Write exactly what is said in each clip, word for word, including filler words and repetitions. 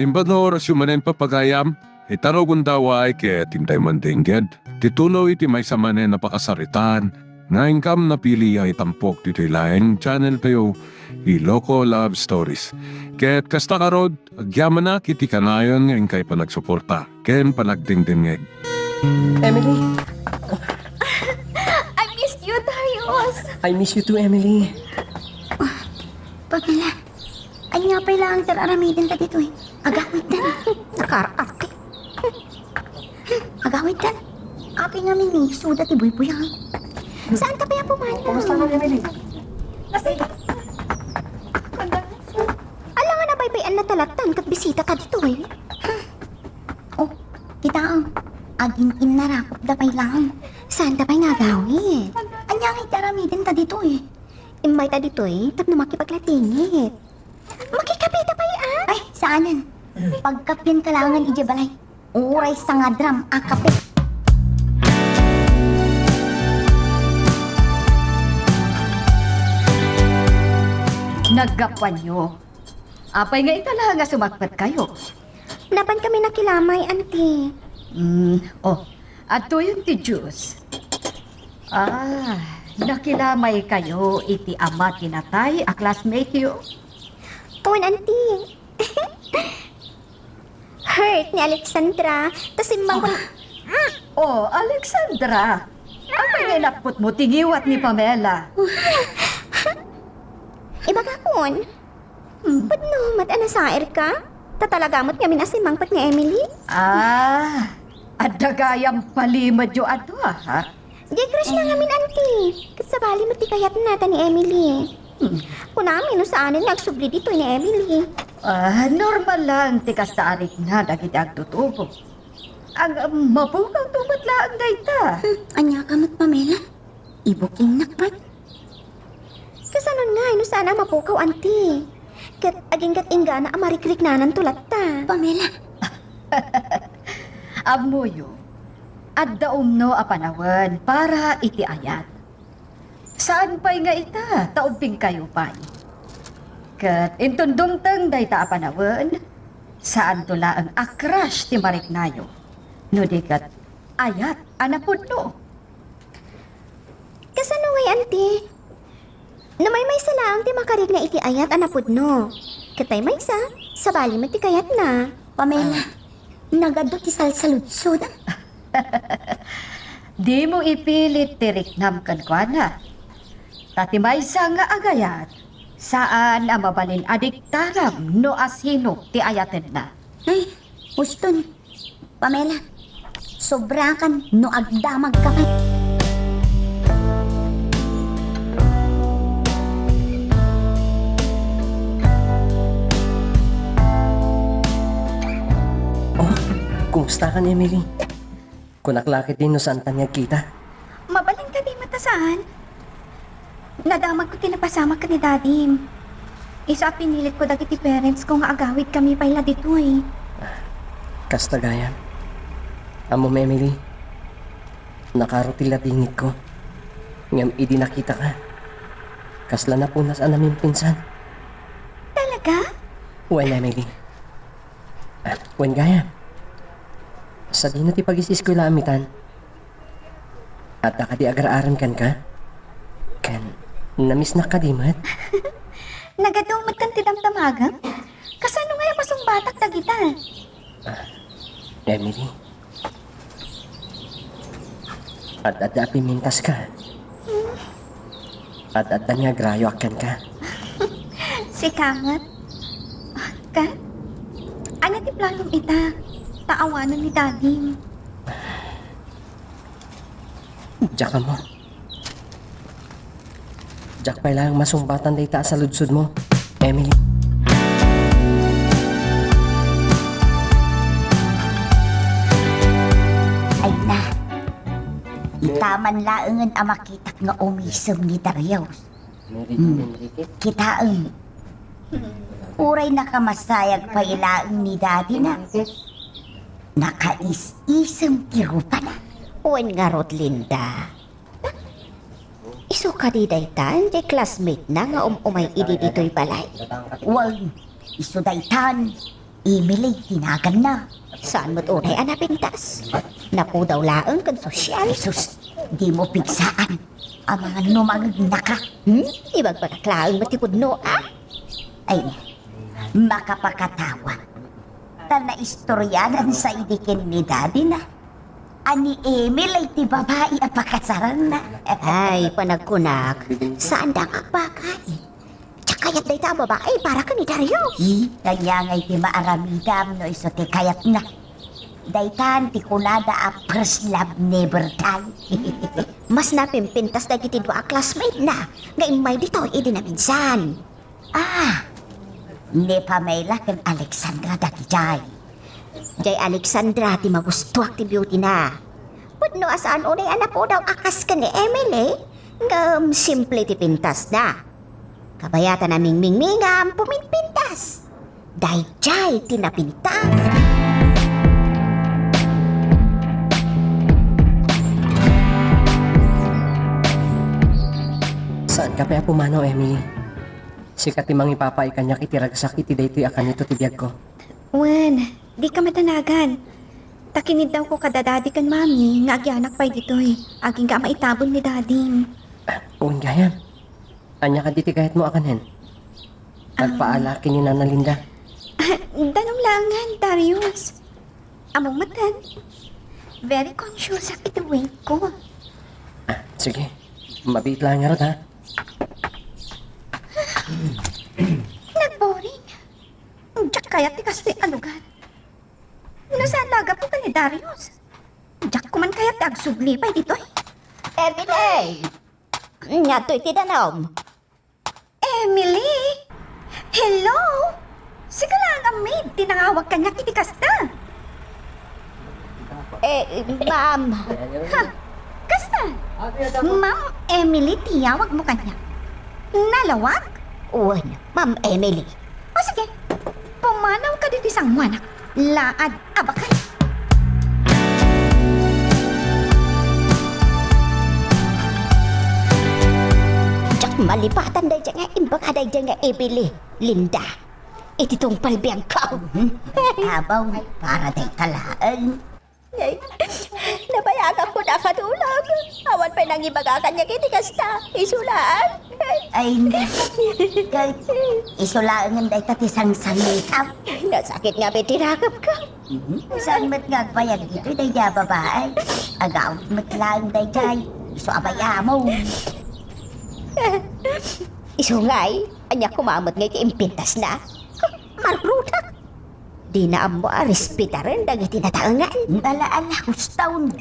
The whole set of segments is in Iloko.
Imbag nga orasyo manen, papagayam, ita no gundaway ket intay mandengged ti tuloy ti maysa manen a pakasaritaan nga inkam napili a itampok ditoy laeng channel tayo, Iloko Love Stories. Ket kasta ngarud, agyamanak iti kanayon nga inkay panagsuporta ken panagdengdengngeg. Emily! I missed you, Darius! I miss you too, Emily. Pamela, ania pay laeng ti ar-aramidenta ditoy? Agawidtan. Nakar-arte. Agawidtan. Apay ngamin ni, isuda ti buybuyan. Saanta pay a pumanaw? Kumusta ka, Emily? Alangan a baybay-anna ti lattan ket bisitata ditoy. Oh, kitaem. Agin-innarakopda pay laeng. Saanta pay nga agawid? Ania ngay ti aramidenta ditoy? Immayta ditoy tapno makipaglatingit. Makikapeta pay, a? Ay, saanen. Pagkapienka laengen idiay balay. Uray sangadram a kape. Naggapuanyo. Apay nga ita la nga sumakbetkayo? Napankami nakilamay, Auntie. Mm, oh, adtoyen ti juice. Ah, nakilamaykayo iti ama ti natay a classmate-yo? Wen, Auntie. Heart ni Alexandra. Ta simmang ko. Oh, Alexandra! Apay nga inapputmo ti ngiwat ni Pamela? Ibagakon. Pudno met a nasairka? Ta talaga met ngamin a simmangpet ni Emily? Ah, adda gayam palimedyo a dua, ha? Diay crush na ngamin, Auntie. Ket sabali met ti kayatna ta ni Emily. Hmm. Kunami no saanen nga agsubli ditoy ni Emily. Ah, normal lang ti kasta a rikna dagiti agtutubo. Ang, um, mapukawto met laeng dayta. Hmm, ania ka met, Pamela? Ibukingnak pay. Kasano ngay no saan a mapukaw, Auntie? Ket agingga-inggana a marikriknananto latta. Pamela. Ammoyo, adda umno a panawen para iti ayat. Saan pay nga ita, ta ubbingkayo pay. Ket inton dumteng dayta a panawen, saanto laeng a crush ti mariknayo, no di ket ayat a napudno. Kasano ngay, Auntie? No maymaysa laeng ti makarikna iti ayat a napudno. Ket tay maysa, sabali met ti kayatna. Pamela, ah, nagadu ti salsaludsodam. Dimo ipilit ti riknam kenkuana. Ta ti maysa nga agayat, saan a mabalin a diktaram no asino ti ayatenna. Ay, uston. Pamela, sobrakan no agdamagka pay. Oh, kumusta ka, Emily? Kunak la ketdi no saanta nga agkita. Mabalin kadi met a saan? Nadamagko ti napasamak ken ni Dadim. Isu a pinilitko dagiti parents ko nga agawidkami pay la ditoy. Kasta gayam. Ammom, Emily, nakaro ti ladingitko. Ngem idi nakitaka, kasla napunas a namimpinsan. Talaga? Wen, Emily. Ah, wen gayam. Sadino ti pagis-eskuelaam itan? Adda kadi agar-arem kenka? Ken, namisnak kadi met? Nagadu met ken ti damdamagem? Kasano ngay a masungbatak dagita? Ah, Emily. Ad-adda a pimintas ka. Hmm. Ad-adda nga agrayo a kenka. Sika met. Ket, ania ti planom ita? Ta awanen ni Dadim. Diak ammo. Diak pay laeng masungbatan dayta a saludsodmo, Emily. Ay na, ita man laengen a makitak nga umisem ni Darius. Hmm. Kitaem. Uray nakamasayag pay laeng ni dadina, nakais-isem ti rupana. Wen ngarud, Linda. Isu kadi daytan ti classmate na nga um-umay idi ditoy balay? Wen, isu daytan. Emily ti naganna. Saan met unay a napintas? Napudaw laeng ken sosyal. Jesus, dimo pigsaan. Amangan no mangegnaka. Hmm? Ibagbagak laeng met ti pudno, a? Ay, makapakatawa. Ta naistoryanan sa idi ken ni daddy na a ni Emily ti babai a pakasaranna. Ay, panagkunak, saanda nga agbaga. Diak kayat dayta a babai para ken ni Darius. Hmm? Ania ngay ti maaramidam no isu ti kayatna? Daytan ti kunada a first love never die. Mas napimpintas dagiti dua a classmate na nga immay ditoy idi naminsan. Ah, ni Pamela ken Alexandra dagijay. Jay Alexandra ti magustuak ti beauty na. Pudno a saan unay a napudaw a kas ken ni Emily, ngem simple ti pintas na. Kabayatan a mingmingmingam, puminpintas. Dayjay ti napintas. Saanka pay a pumanaw, Emily. Sika ti mangipapaay kaniak iti ragsak iti daytoy a kanito ti biagko. Wen, dika madanagan. Ta kiniddawko kada daddy ken mami nga agyanak pay ditoy. Agingga a maitabon ni daddy. Ah, wen gayam. Ania kadi ti kayatmo a kanen? Ah. Agpaala ken ni Nana Linda. Ah, danum laengen, Darius. Ammom metten, very conscious iti weight ko. Ah, sige. Mabiit laeng ngarud, ha? Nagboring. Diak kayat ti kastoy a lugar. No saan la a gapu ken ni Darius, diak koman kayat ti agsubli pay ditoy. Emily! Ania toy ti danum? Emily? Hello? Sika laeng a maid ti nangawag kaniak iti kasta? Eh, ma'am. Ha? Kasta? Ma'am Emily ti yawagmo kaniak? Nalawag? Wen, Ma'am Emily. O sige, pumanawka ditoy sangoanak. Laad a baket. Diak malipatan daydiay nga imbaga daydiay nga Emily, Linda. Iti tungpal biagko. Abaw, para dayta laeng. Ay, nabayagak koma a kadulag. Awan pay nangibaga kaniak iti kasta. Isu laeng. Ay, kay, isu laengen dayta ti sangsangitam. Nasakit nga met ti rakepko. Mhm. Saan met nga agbayag ditoy daydiay a babai? Agawid met laeng daydiay. Isu a bay-ammo. Isu ngay, ania koma met nga iti impintasna? Marrutak. Dina ammo a respetaren dagiti nataengan. Ala, ala, hustaon.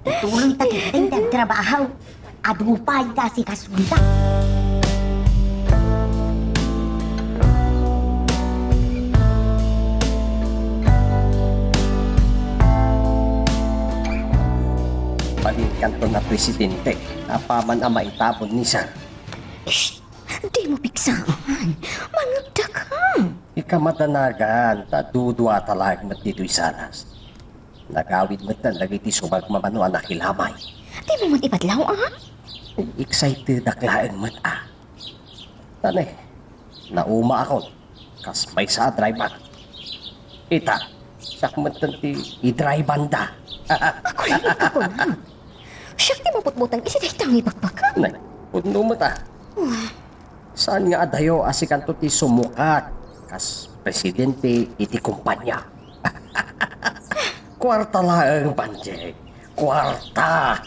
Ituloyta ketdi ti agtrabaho. Adu pay ti asikasona. Balinkanton a presidente, apaman a maitabon ni Sir. Shh! Dimo pigsaan. Mangegdaka. Ika madanagan, ta duduata laeng met ditoy salas. Nagawid metten dagiti sumagmamano a nakilamay. Dimo met ibadlaw, a? Excitedak laeng met, a. Ta ne, naumaakon kas maysa a driver. Ita, siak metten ti idriver-da. Aguray, ikaw na. Siak ti mabutbuteng iti dayta nga ibagbaga. Ne, pudno met, a. Saan nga adayo a sikanto ti sumukat kas presidente iti kumpanya? Kuarta laeng, Panjek. Kuarta.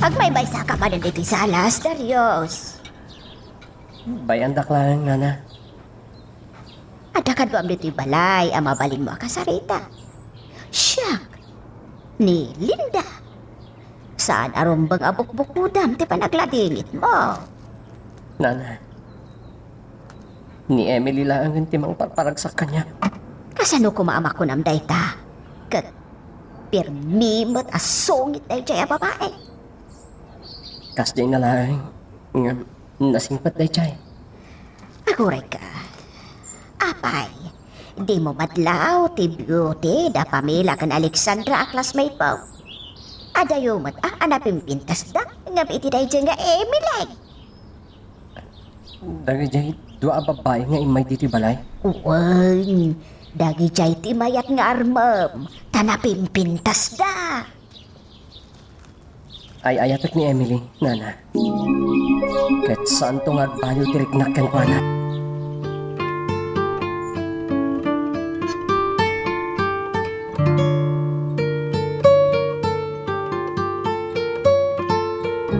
Agmaymaysaka manen iti salas, Darius. Bay-andak laeng, nana. Adda kaduam ditoy balay a mabalinmo a kasarita. Siak, ni Linda. Saan a rumbeng a bukbukodam ti panagladingitmo. Nana, ni Emily laengen ti mangparparagsak kaniak. Kasano koma a makunam dayta? Ket pirmi met a sungit daydiay a babai. Kasdiay na laeng, ngem nasingpet daydiay. Agurayka. Apay, dimo madlaw ti beauty da Pamela ken Alexandra a classmate mo? Adayo met a, a napimpintasda ngem iti daydiay nga Emily. Dagijay dua a babbai nga immay ditoy balay? Wen, dagijay ti mayat nga armem, ta napimpintasda. Ay-ayatek ni Emily, nana. Ket saanto nga agbaliw ti riknak kenkuana.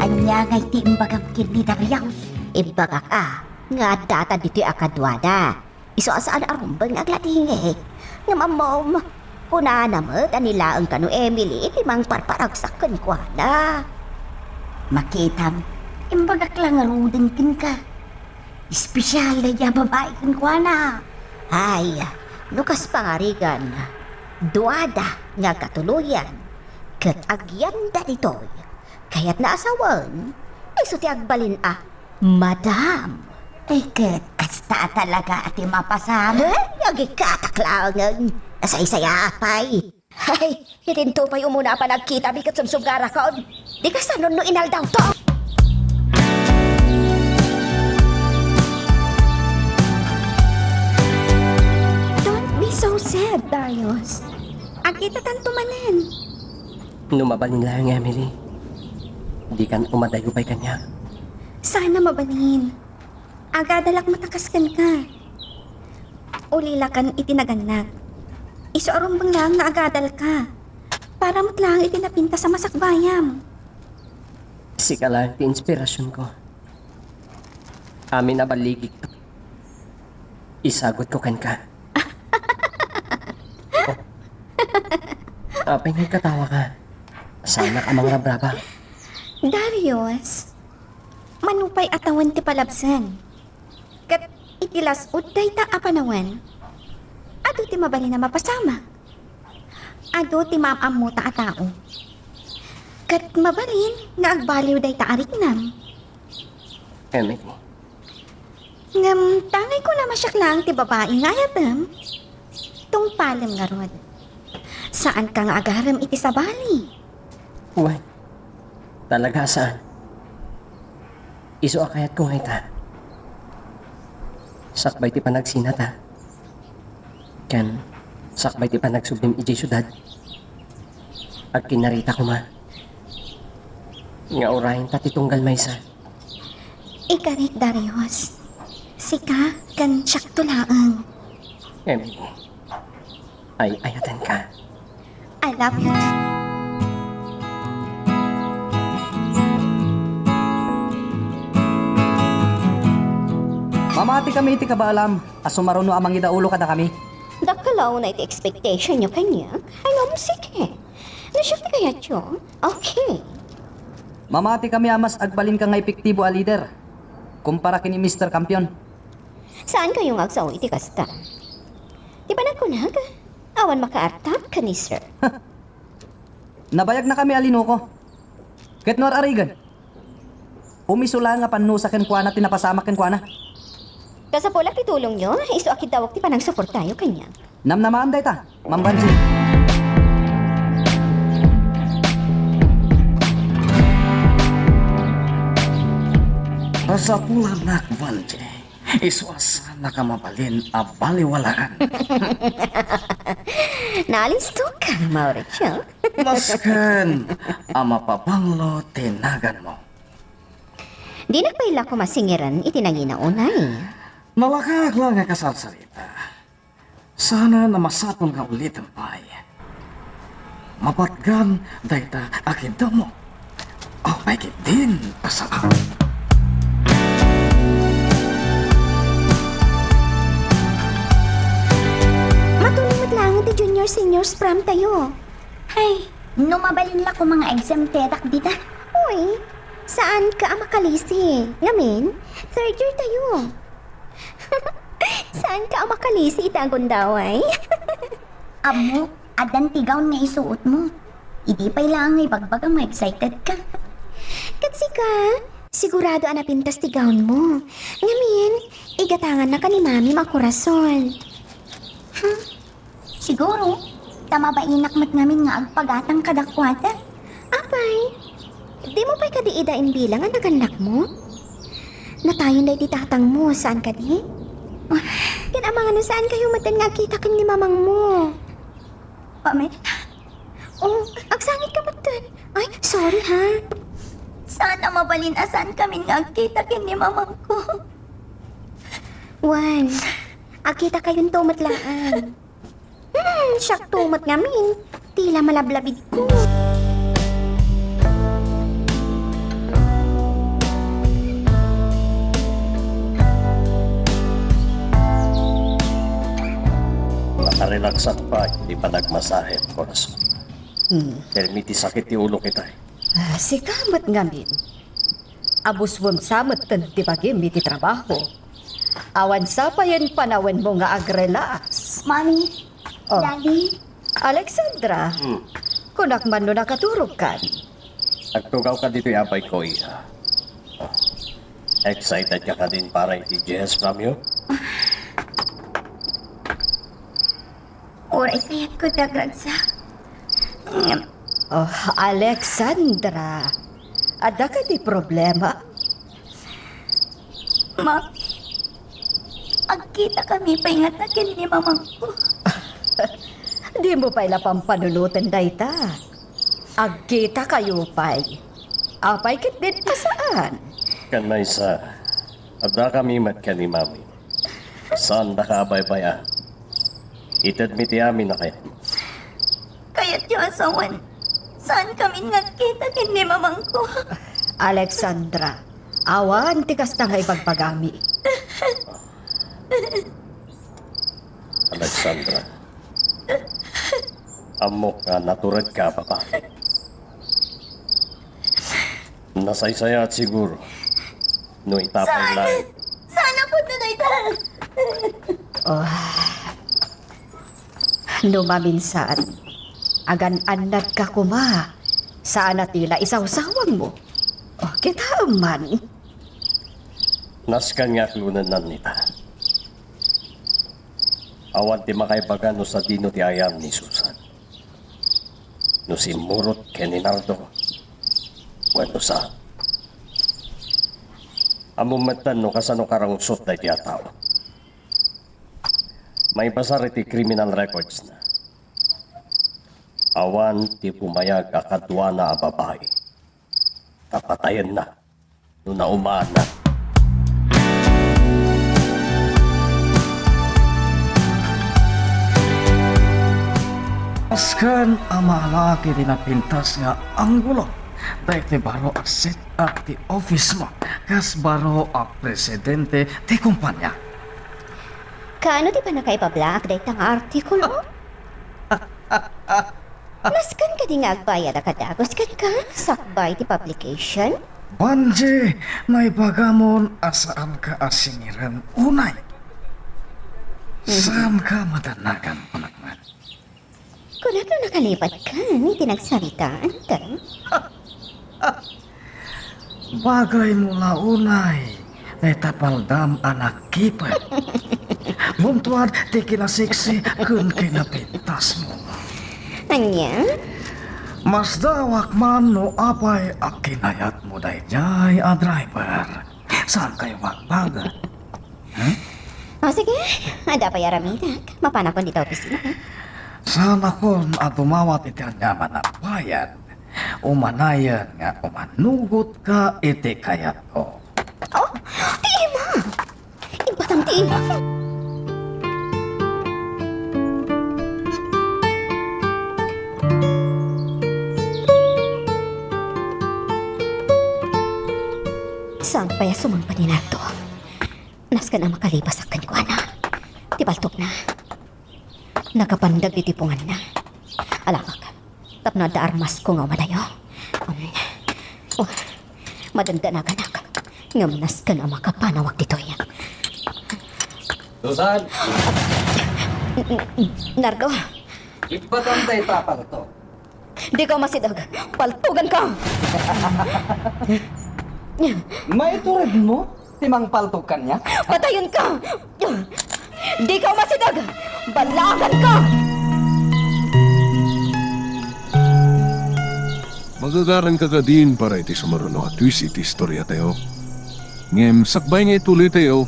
Ania ngay ti imbagam ken ni Darius? Imbagak a, nga addata ditoy a kaduada. Isu a saan a rumbeng nga agladingit. Ngem ammom, kunana met a ni laeng kano Emily iti mangparparagsak kenkuana. Makitam, imbagak la ngaruden kenka. Espesial daydiay a babai kenkuana. Ay, no kas pangarigan, duada nga agkatuloyan, ket agyanda ditoy. Kayatna a sawen, isu ti agbalin a Madam. Ay, ket kasta talaga a ti mapasamak. Eh, agikkatak laengen. Nasaysaya pay. Ay, itinto pay umuna a panagkitami ket sumsumgarakon. Di kasano no inaldawto. Don't be so sad, Darius. Agkitatanto manen. No mabalin laeng, Emily, dikan umadayo pay kaniak. Sana mabalin. Agadalak met a kas kenka. Ulilakan iti nagannak. Isu a rumbeng laeng nga agadalka. Para met laeng iti napintas a masakbayam. Sika laeng ti inspirasionko. Amin a balligik, isagutko kenka. Oh. Apay nga agkatawa ka? Saanak a mangrabrabak. Darius, mano pay a tawen ti palabsen. Ket iti las-ud dayta a panawen, adu ti mabalin a mapasamak. Adu ti maam-ammota a tao. Ket mabalin nga agbaliw dayta a riknam. Emily. Ngem tangay kunam a siak laeng ti babai nga ayatem. Tungpalem ngarud. Saanka nga agarem iti sabali. Wen, talaga a saan. Isu a kayatko nga ita. Sakbay ti panagsinata. Ken sakbay ti panagsublim idiay siudad. Agkinnarita koma nga urayenta ti tunggal maysa. Ikarik, Darius. Sika ken siakto laeng. Emily, ay-ayatenka. I love you. Mamati kami iti kabaelam a sumaruno a mangidaulo kadakami. Dakkel a unay ti expectationyo kaniak. Ay, ngem sige. No siak ti kayatyo, okay. Mamati kami a mas agbalinka nga epektibo a lider kumpara ken ni Mister Campion. Saankayo nga agsao iti kasta? Ti panagkunak, awan makaartak ken ni Sir. Nabayagnakami a linuko. Ket no ar-arigen, umiso laeng a pannusa kenkuana ti napasamak kenkuana. Kasapulak ti tulongyo, isu a kiddawek ti panangsuportayo kaniak. Namnamaam dayta, Ma'am Vangie. Kasapulanak, Vangie. Isu a saannak a mabalin a baliwalaen. Naalistoka, Mauricio. Masken a mapabanglo ti naganmo. Dinak pay la koma singiren iti nangina unay. Nalakaak la nga kasarsarita. Saanen a masapul nga ulitem pay. Mapatgan dayta a kiddawmo. Apay ketdin a saan? Matuloy met laeng ti junior seniors prom tayo. Hay, no mabalin la koma nga exemptedak dita. Uy, saanka a makalisi. Ngamin, third year tayo. Saanka a makalisi ita a gundaway? Ammok, addan ti gown nga isuotmo. Idi pay laeng nga ibagbagam nga excited ka. Ket sika, sigurado a napintas ti gownmo. Ngamin, igatangannaka ni Mami a korason. Hmm? Siguro, ta mabainak met ngamin nga agpagatang kadakuada. Apay, dimo pay kadi ida imbilang a nagannakmo? Natayon daydi tatangmo, saan kadi? Ket amangan no saan kayo metten nga agkita ken ni mamangmo. Pamela? Oh, agsangit ka metten. Ay, sorry ha. Saan a mabalin a saan kamin nga agkita ken ni mamangko. Wen, agkita kayonto met laeng. Hmm, siakto met ngamin. Tila malablabidko. Nakarelaksak pay ti panagmasahem, korason. Hmm. Permi ti sakit ti ulok itay. Ah, sika met ngamin. Abuswem sa metten ti bagim iti trabaho. Awan sapayen panawenmo nga agrelax. Mami, Oh. Daddy. Alexandra, Hmm. kunak man no nakaturogkan. Agtugawka ditoy apayko, iha. Excited ka kadin para iti Jazz Pramyo? Uray kayatko ti agragsak. Ngem Oh, Alexandra, adda kadi problema? Mami, agkita kami pay ngata ken ni mamangko. Dimo pay la pampanunoten dayta. Agkita kayo pay. Apay ketdin a saan? Ken maysa, adda kami met ken ni Mami. Saandaka a baybay-an. Itedmi ti amin a kayatmo. Kayatyo a sawen, saan kamin nga agkita ken ni mamangko. Alexandra, awan ti kasta nga ibagbagami. Alexandra, ammok nga naturedka a babai. Nasaysayaat siguro no ita pay Saan? laeng. Saan a pudno dayta? Oh. No maminsan, agan-annadka koma. Saan a tila isawsawangmo. Oh, kitaem man. Nasken nga aklonennan ita. Awan ti makaibaga no sadino ti ayan ni Susan. No simmurot ken ni Nardo, wenno saan. Ammom metten no kasano karungsot daytoy a tao. Maibasar iti criminal records na. Awan ti bumayag a kaduana a babai. Ta patayenna no naumaanna. Nasken a maalaak iti napintas nga anggulo daytoy baro a set-up ti office mo kas baro a presidente ti kumpania. Kaano ti pannakaipablaak dayta nga artikulo? Nasken kadi nga agbayad a kadagus kenka sakbay ti publication? Banji, naibagamon a saanka a singiren unay. Mhm. Saanka madannagan, kunak man. Kunak no nakalipatkan iti nagsaritaanta. Bagaymo la unay, dayta paldam a nakipet. Buntuad ti kinasiksi ken kinapintasmo. Ania? Masdaawak man no apay a kinayatmo daydiay a driver. Saankayo nga agbaga? Hmm? O, sige. Adda pay aramidak. Mapanakon dita opisina. Saanakon a dumawat iti aniaman a bayad. Umanayen nga umanugotka iti kayatko. Oh, ti ima! Ibatam ti ima! Saan pay a sumangpet ni Nardo? Nasken a makalibasak kenkuana. Ti paltokna, nakapandeg iti punganna. Alakak, tapno adda armasko nga umadayo. Um, oh, madandanaganak. Ngem nasken a makapanawak ditoy. Susan! Nardo! Ibatam dayta a paltok. Dika umasideg. Paltuganka! Maituredmo ti mangpaltog kaniak? Patayonka! Dika umasideg! Balaganka! Magagaranka kadin para iti sumaruno a twist iti istoriatayo. Ngem sakbay nga ituloytayo,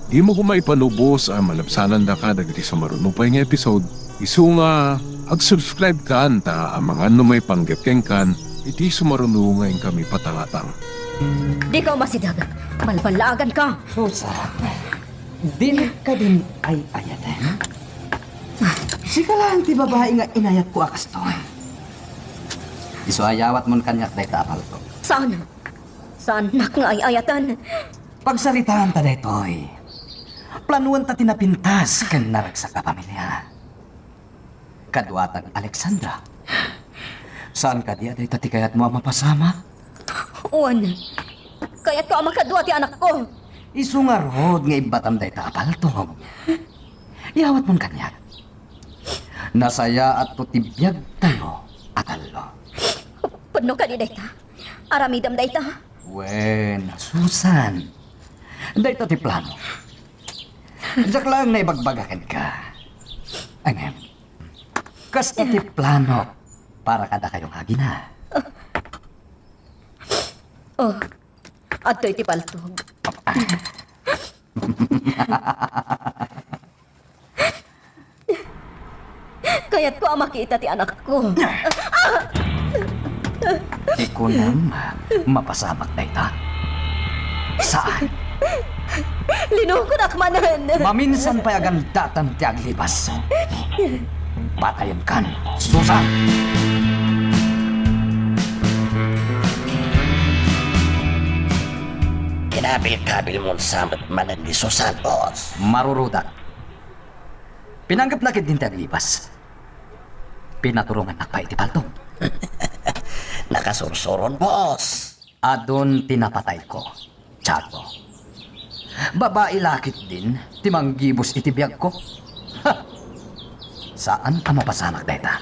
dimo koma ipanubos a malabsanandaka dagiti sumaruno pay nga episode. Isu nga, ag-subscribe kan ta amangan no maipanggep kenkan iti sumaruno nga inkami patangatang. Dika umasideg. Balballaaganka. Susan, dimo kadin ay-ayaten? Sika laeng ti babai nga inayatko a kastoy. Isu a yawatmon kaniak dayta a palto. Saan? Saannak nga ay-ayaten? Pagsaritaanta daytoy. Planuanta ti napintas ken naragsak a pamilia. Kaduata ni Alexandra. Saan kadi a dayta ti kayatmo a mapasamak? Wen, kayatko a makadua ti anakko. Isu ngarud nga ibbatam dayta a paltog. Yawatmon kaniak. Nasayaatto ti biagtayo a tallo. Pudno kadi dayta? Aramidem dayta? Wen, Susan. Dayta ti plano. Diak laeng naibagbaga kenka. Ngem, kasta ti plano para kadakayo nga agina. Oh, adtoy ti paltog. Kayatko a makita ti anakko. Ti kunam, mapasamak dayta? Saan? Linukonak manen. Maminsan pay a gandatan ti aglibas. Patayenkan, Susan! Kinabilkabilmon sa met manen ni Susan, boss. Marurudak. Pinanggepna ketdin ti aglibas. Pinaturongannak pay iti paltog. Nakasursuron, boss. Adun ti napatayko, Tiago. Babai la ketdin ti manggibus iti biagko. Ha! Saan a mapasamak dayta.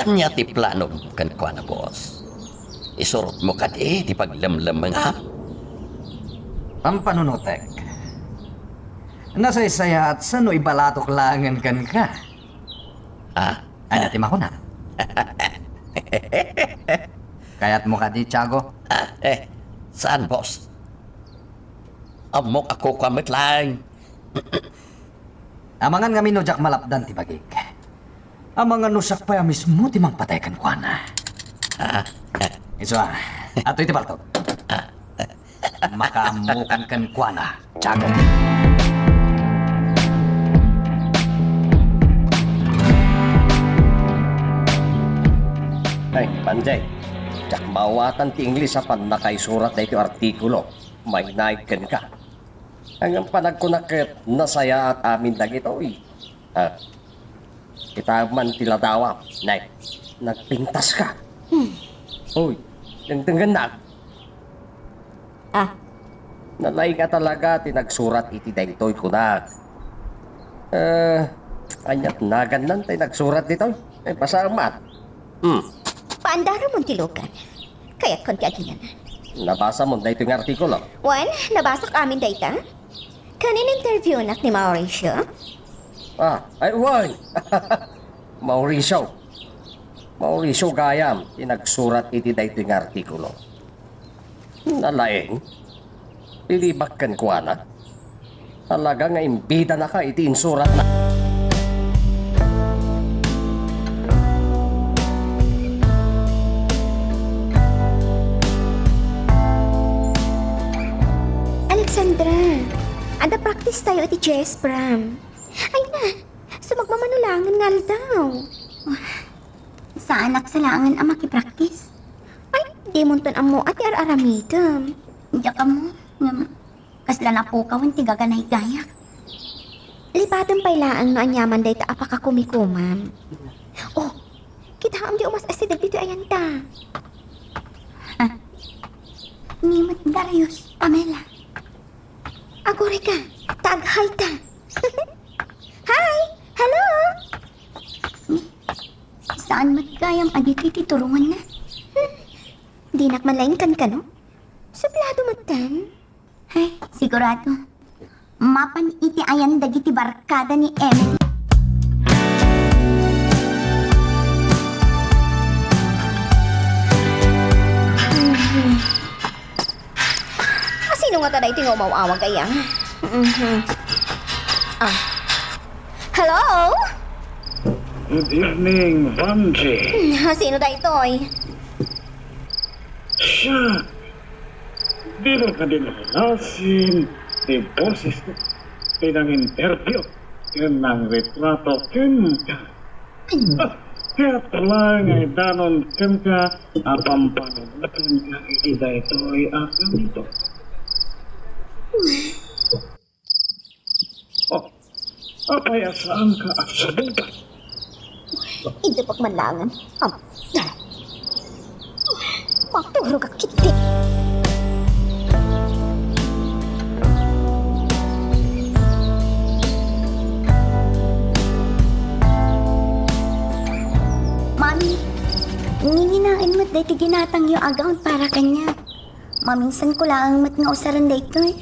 Ania ti planom kenkuana, boss? Isurotmo kadi ti paglemlemmengam? Ampanunotek. Nasaysayaat sa no ibalatok laengen kenka. Ah? Ania ti makuna? Kayatmo kadi, Tiago? Ah, eh, saan, boss? Ammok a kukua met laeng. Amangan ngamin no diak malapdan ti bagik. Amangan no siak pay a mismo ti mangpatay kenkuana. Ah, eh. Isu a, adtoy ti paltog. Ah, eh. Makaammokan kenkuana, Tiago. Ay, Panjay, diak maawatan ti Ingles a pannakaisurat daytoy artikulo. Mainaig kenka. Ngem panagkunak ket nasayaat amin dagitoy. Ah, kita man ti ladawam, nay, nagpintaska. Hmm. Uy, dengdengennak. Ah. Nalaing a talaga ti nagsurat iti daytoy kunak. Eh, aniat nagannan tay nagsurat ditoy? Eh, basaem man. Hmm. Paandaramon ti lugan. Kayatkon ti aginana. Nabasamon daytoy nga artikulo? Wen, nabasak amin dayta. Ken in-interviewnak ni Mauricio? Ah, ay, wen! Mauricio. Mauricio gayam ti nagsurat iti daytoy nga artikulo. Nalaing, ilibak kenkuana. Talaga nga imbidanaka iti insuratna. Alexandra, adda practice tayo iti chess, prom. Ay na, sumagmamano laengen nga aldaw. Saanak sa laengen a makipraktis. Ay, dimonton ammo a ti ar-aramidem. Diak ammo, ngem kasla napukawen ti gaganaygayak. Lipatem pay laeng no aniaman dayta a pakakumikomam. Oh, kitaem di umas-asideg ditoy ayanta. Ah. Ni met Darius, Pamela. Agurayka, ta ag-hi ta. Hi! Hello! Saan met gayam a ditoy ti turonganna? Hmm. Dinak man laeng kankano? Sublado metten. Ay, sigurado. Mapan iti ayan dagiti barkada ni Emily. Mata daytoy nga umaw-awag aya. Mhm. Ah. Hello? Good evening, Vanjie. Hmm, sino daytoy? Siya. Dimo kadi nalasin ti boses ti nang-interview ken nangretrato kenka. Ket laeng nga idanon kenka a pampanunotenka iti daytoy a kampo. Oh, apay a saanka a sumugat? Idupek man laengen. Am-, maturogak ketdi. Mami, nginginaen met daytoy ginatangyo a gown para kaniak. Maminsanko laeng met nga usaren daytoy.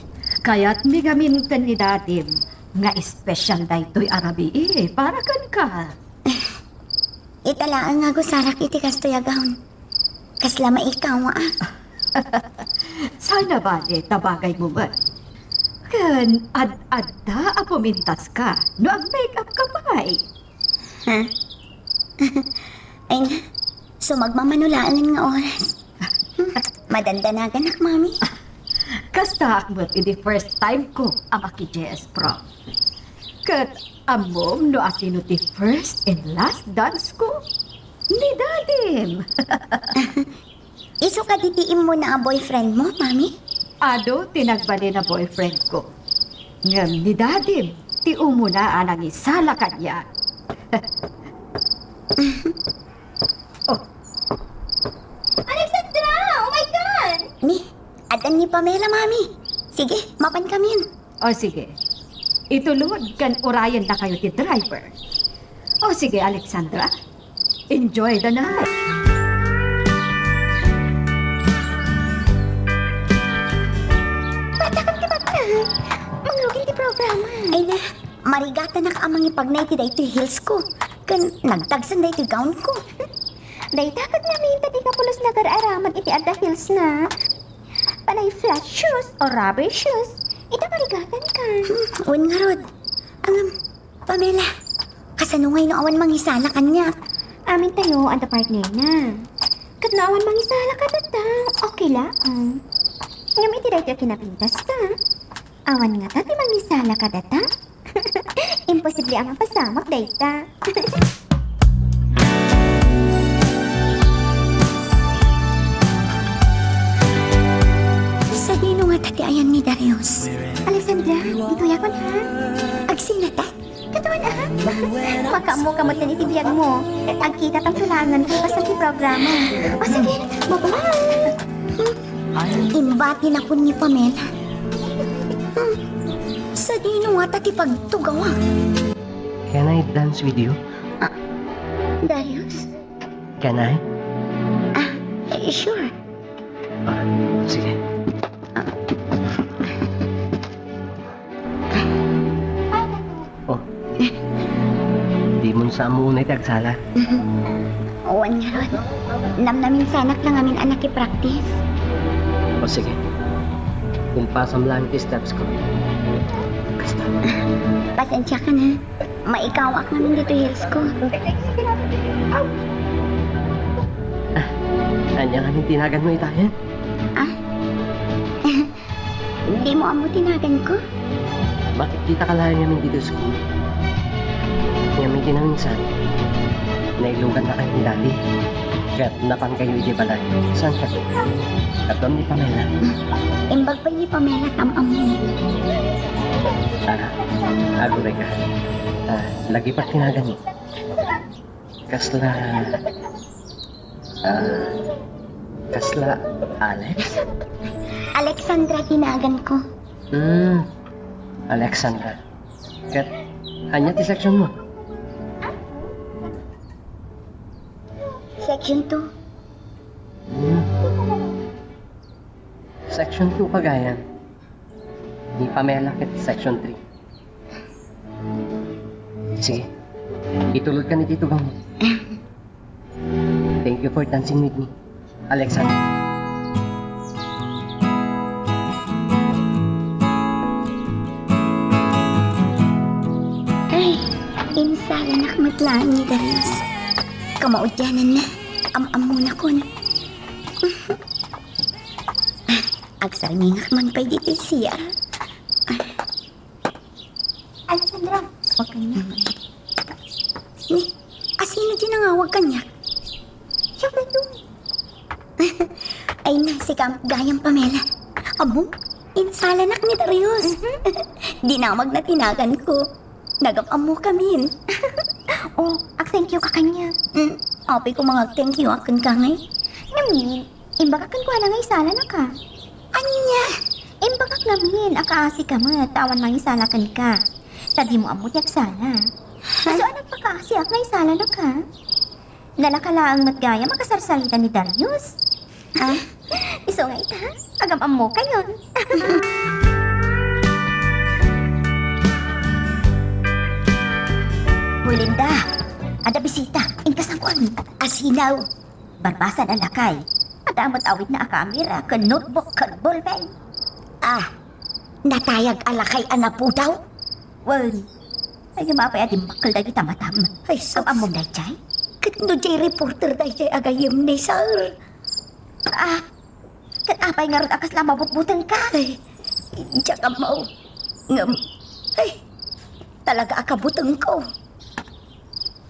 Kayatmi ngamin ken ni Dadim nga espesyal daytoy a rabii para kenka. Ita laeng nga agusarak iti kastoy a gown. Kasla maikaw, ah. Saan a bale ta bagaymo met. Ken ad-adda a pumintaska no ag-make up ka pay. Ha? Ay na, sumagmamano laengen nga oras. Madandanaganak, Mami. Kastaak met idi first time ko a maki-J S prom. Ket ammom no asino ti first and last dance ko? Ni Dadim. Isu kadi ti immuna a boyfriend mo, Mami? Adu ti nagbalin a boyfriend ko. Ngem ni Dadim ti umuna a nangisala kaniak. Oh. Alexandra! Oh my God! Ni, addan ni Pamela, Mami. Sige, mapankamin. O sige. Itulod ken urayennakayo ti driver. O sige, Alexandra. Enjoy the night. Batakam ti batta. Mangrugin ti programa. Ay na, marigatanak a mangipagnay iti daytoy heels ko. Ken nagtagsen daytoy gown ko. Dayta ket ngamin ta dika pulos nagar-araman iti adda heels na. Panay flat shoes o rubber shoes. Ita marigatanka. Hmm, wen ngarud. Ngem, Pamela, kasano ngay no awan mangisala kaniak? Amintayo adda partner na. Ket no awan mangisala kadata, okay laeng. Ngem iti daytoy a kinapintaska, awan ngata ti mangisala kadata? Imposible a mapasamak dayta. Sadino ngata ti ayan ni Darius? Alexandra, ditoy akon, ha? Agsinata? Katawan, ah? Makaammo ka met iti biagmo. Agkitatam tulangen, basta ti programa. O, sige, bye-bye. Imbati na kun ni Pamela. Hmm. Sadino ngata ti pagtugawak? Can I dance with you? Ah, Darius? Can I? Ah, eh, sure. Ah, sige. Ah. Oh. Di mo sa amo unay ti agsala. Wen ngarud. Namnaminsanak la ngamin a naki-practice. O sige. Impasam lang ti steps ko. Kasta. Pasensiakan, ha. Maikawak ngamin ditoy heels ko. Ah, ania ngamin ti naganmo ita, eh? Ah? Dimo ammo ti naganko? Makitkitaka laeng ngamin ditoy school. Ngem iti naminsan, nailugannakayo ni Daddy. Ket napankayo iti balay. Saan ka? Kaduam ni Pamela. Imbag pay ni Pamela ta am-ammo. Ah, aguray ka. Ah, lagi pa ti naganmo. Kasla, ah, kasla Alex? Alexandra ti naganko. Hmm, Alexandra. Ket, ania ti section mo? Section two. Hmm. Section two pay gayam. Ni Pamela ket section three. Sige. Itulodkan iti tugawmo. Thank you for dancing with me, Alexander. Anak met laeng ni Darius. Kamaudiananna, am-ammonakon. Agsarmingak man pay ditoy C R. Alexandra, huwag kaniak. Ni, asino di nangawag kaniak? Siak daytoy. Ay na, sika met gayam, Pamela. Ammom, insalanak ni Darius. Mhm. Dinamagna ti naganko. Nagam-ammokamin. Oh, ag-thank you ka kaniak. Mm, apay ko mangag-thank you a kenka ngay? Ngamin, imbagak kenkuana nga isalanaka. Ania? Imbagak ngamin a kaasika met ta awan mangisala kenka. Ta dimo ammo ti agsala. Ay. Isu a nagpakaasiak nga isalanaka. Nalaka laeng met gayam a kasarsarita ni Darius. Ah? Isu nga ita, agam-ammokayon. Hoy, Linda, adda bisita, inka sangoan. Asino? Barbasa a lakay. Adda met awidna a kamera, ken notebook, ken ballpen. Ah, natayag a lakay a napudaw? Wen, ay, apay a dimmakkel dagita matam. Ay, sus. Am-ammom daydiay? Ket no diay reporter daydiay a gayyem ni sir. Ah, ket apay ngarud a kasla mabutbutengka? Ay, diak ammo. Ngem, ay, talaga a kabutengko.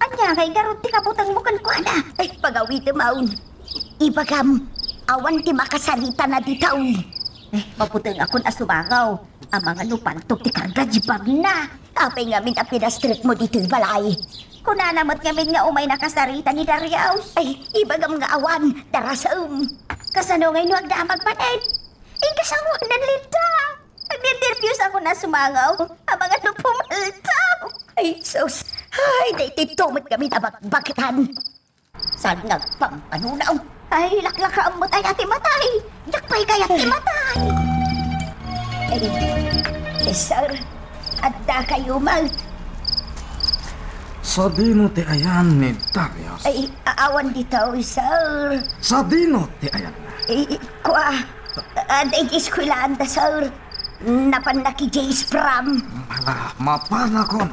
Ania ngay ngarud ti kabutengmo kenkuana? Ay, pagawitem awn. Ibagam, awan ti makasaritana ditoy. Eh, mabutengakon a sumangaw. Amangan no pantog ti karga diay bagna. Apay ngamin a pinastrekmo ditoy balay? Kunana met ngamin nga umayna kasarita ni Darius. Ay, ibagam nga awan, darasem. Kasano ngay no agdamag manen? Inka sangoanan, Linda. Agnernerbiosakon a sumangaw. Amangan no pumaltaw. Ay, sus. Ay, daytoy met ngamin a bakbaketan. Saan nga agpampanunam? Ay, laklakaem met aya ti matay. Diak pay kayat ti matay. Ay, eh, sir, addakayo met? Sadino ti ayan ni Darius? Ay, a-, awan ditoy, sir. Sadino ti ayanna? Ay, kua, adda idiay eskuelaanda, sir. Napanna idiay Spram. Ala, mapanakon.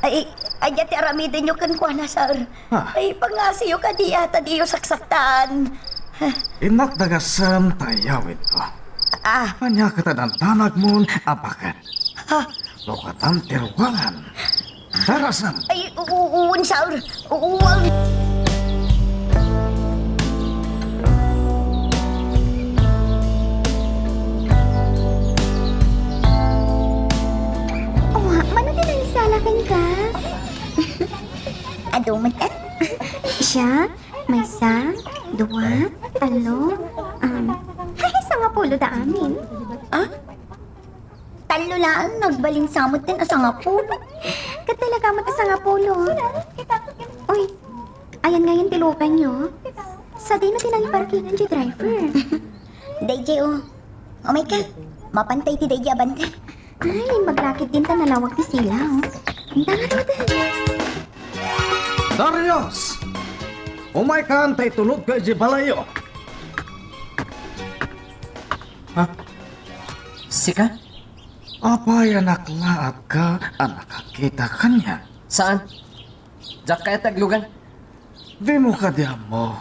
Ay, ania ti aramidenyo kenkuana, sir? Ah. Ay, pangngasiyo kadi a ta diyo saksaktan. Innak dagasen ta iyawidko. Ah. Ania ket a dandanagmon a baket? Ha? No katan ti ruangan, darasem. Ay, u-, u-, uwan, sir. U-, uwan. Awa, mano ti nangisala kenka? Adu met, ah. Siya, maysa, dua, tallo, um, ay, sangapulo da amin. Ah? Tallo laeng, nagbalin sa met ti sangapulo. Ket talaga met a sangapulo. Uy, ayan ngayen ti lukanyo. Sadino ti nangiparkingan ti driver? Daydiay, oh. Umayka. Mapantay ti daydiay a banda. Ay, maglakid din ta nalawag ti sila, oh. Ang dami. Darius! Umaykan ta itulodka idiay balayyo. Ha? Sika? Apay a naklaat ka a nakakita kaniak? Saan? Diak kayat ti aglugan. Dimo kadi ammo?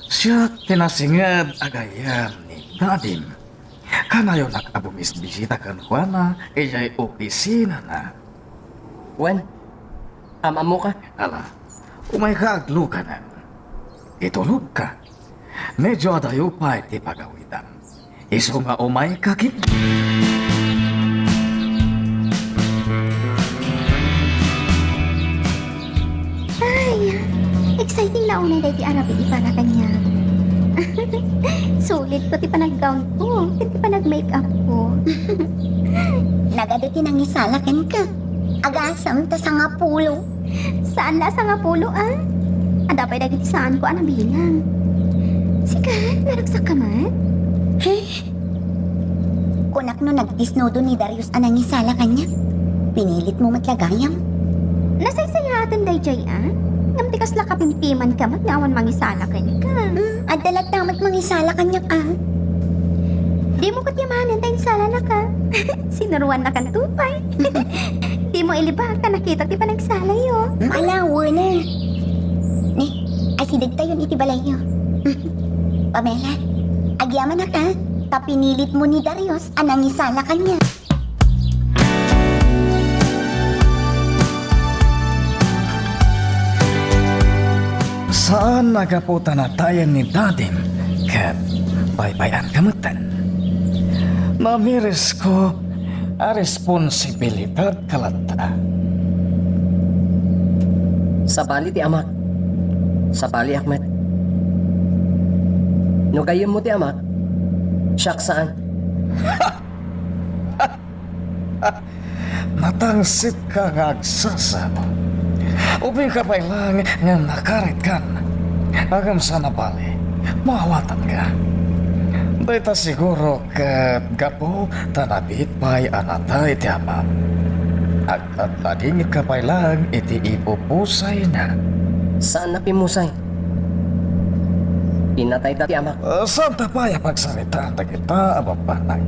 Siak ti nasinged a gayyem ni dadim. Kanayonak a bumisbisita kenkuana idiay opisinana. Wen, am-ammoka? Ala, umayka agluganen. Itulodka. Medio adayo pay ti pagawidam. Isu nga umayka ket. Ay, exciting la unay daydi aramidenko para kaniak. Sulit ko ti panag-gown ko, ket ti panag-makeup ko. Nagadu ti nangisala kenka. Agasem ta sangapulo. Saan la a sangapulo, ah? Adda pay dagiti saanko a nabilang. Sika, naragsak ka man? He? Kunak no nagdisnudo ni Darius a nangisala kaniak. Pinilitmo met la gayam. Nasaysayaaten daydiay, ah? Ngem ti kasla kapimpimanka met nga awan mangisala kenka. Hmm, adda latta met mangisala kaniak, ah? Dimo ket yamanen ta insalanaka. Sinuroannakanto pay. Dimo ilibak ta nakita ti panagsalayyo. Malawenen. Ni, asidegtayon iti balayyo. Pamela, agyamanak a, ta pinilitmo ni Darius a nangisala kaniak. Saan a gapu ta natayen ni Dadim ket baybay-anka metten. Namirisko a responsibilidad ka latta. Sabali ti amak. Sabaliak met. No gayyemmo ti amak, siak saan. Natangsitka nga agsasao. Ubingka pay laeng nga nakaritkan. Ngem saan a bale, maawatanka. Dayta siguro ket gapu ta nabiit pay a natay ti amam. Ag-, agladingitka pay laeng iti ipupusayna. Saan a pimmusay. Pinatayda ti amak. Ah, saanta pay a pagsaritaan dagita a bambanag.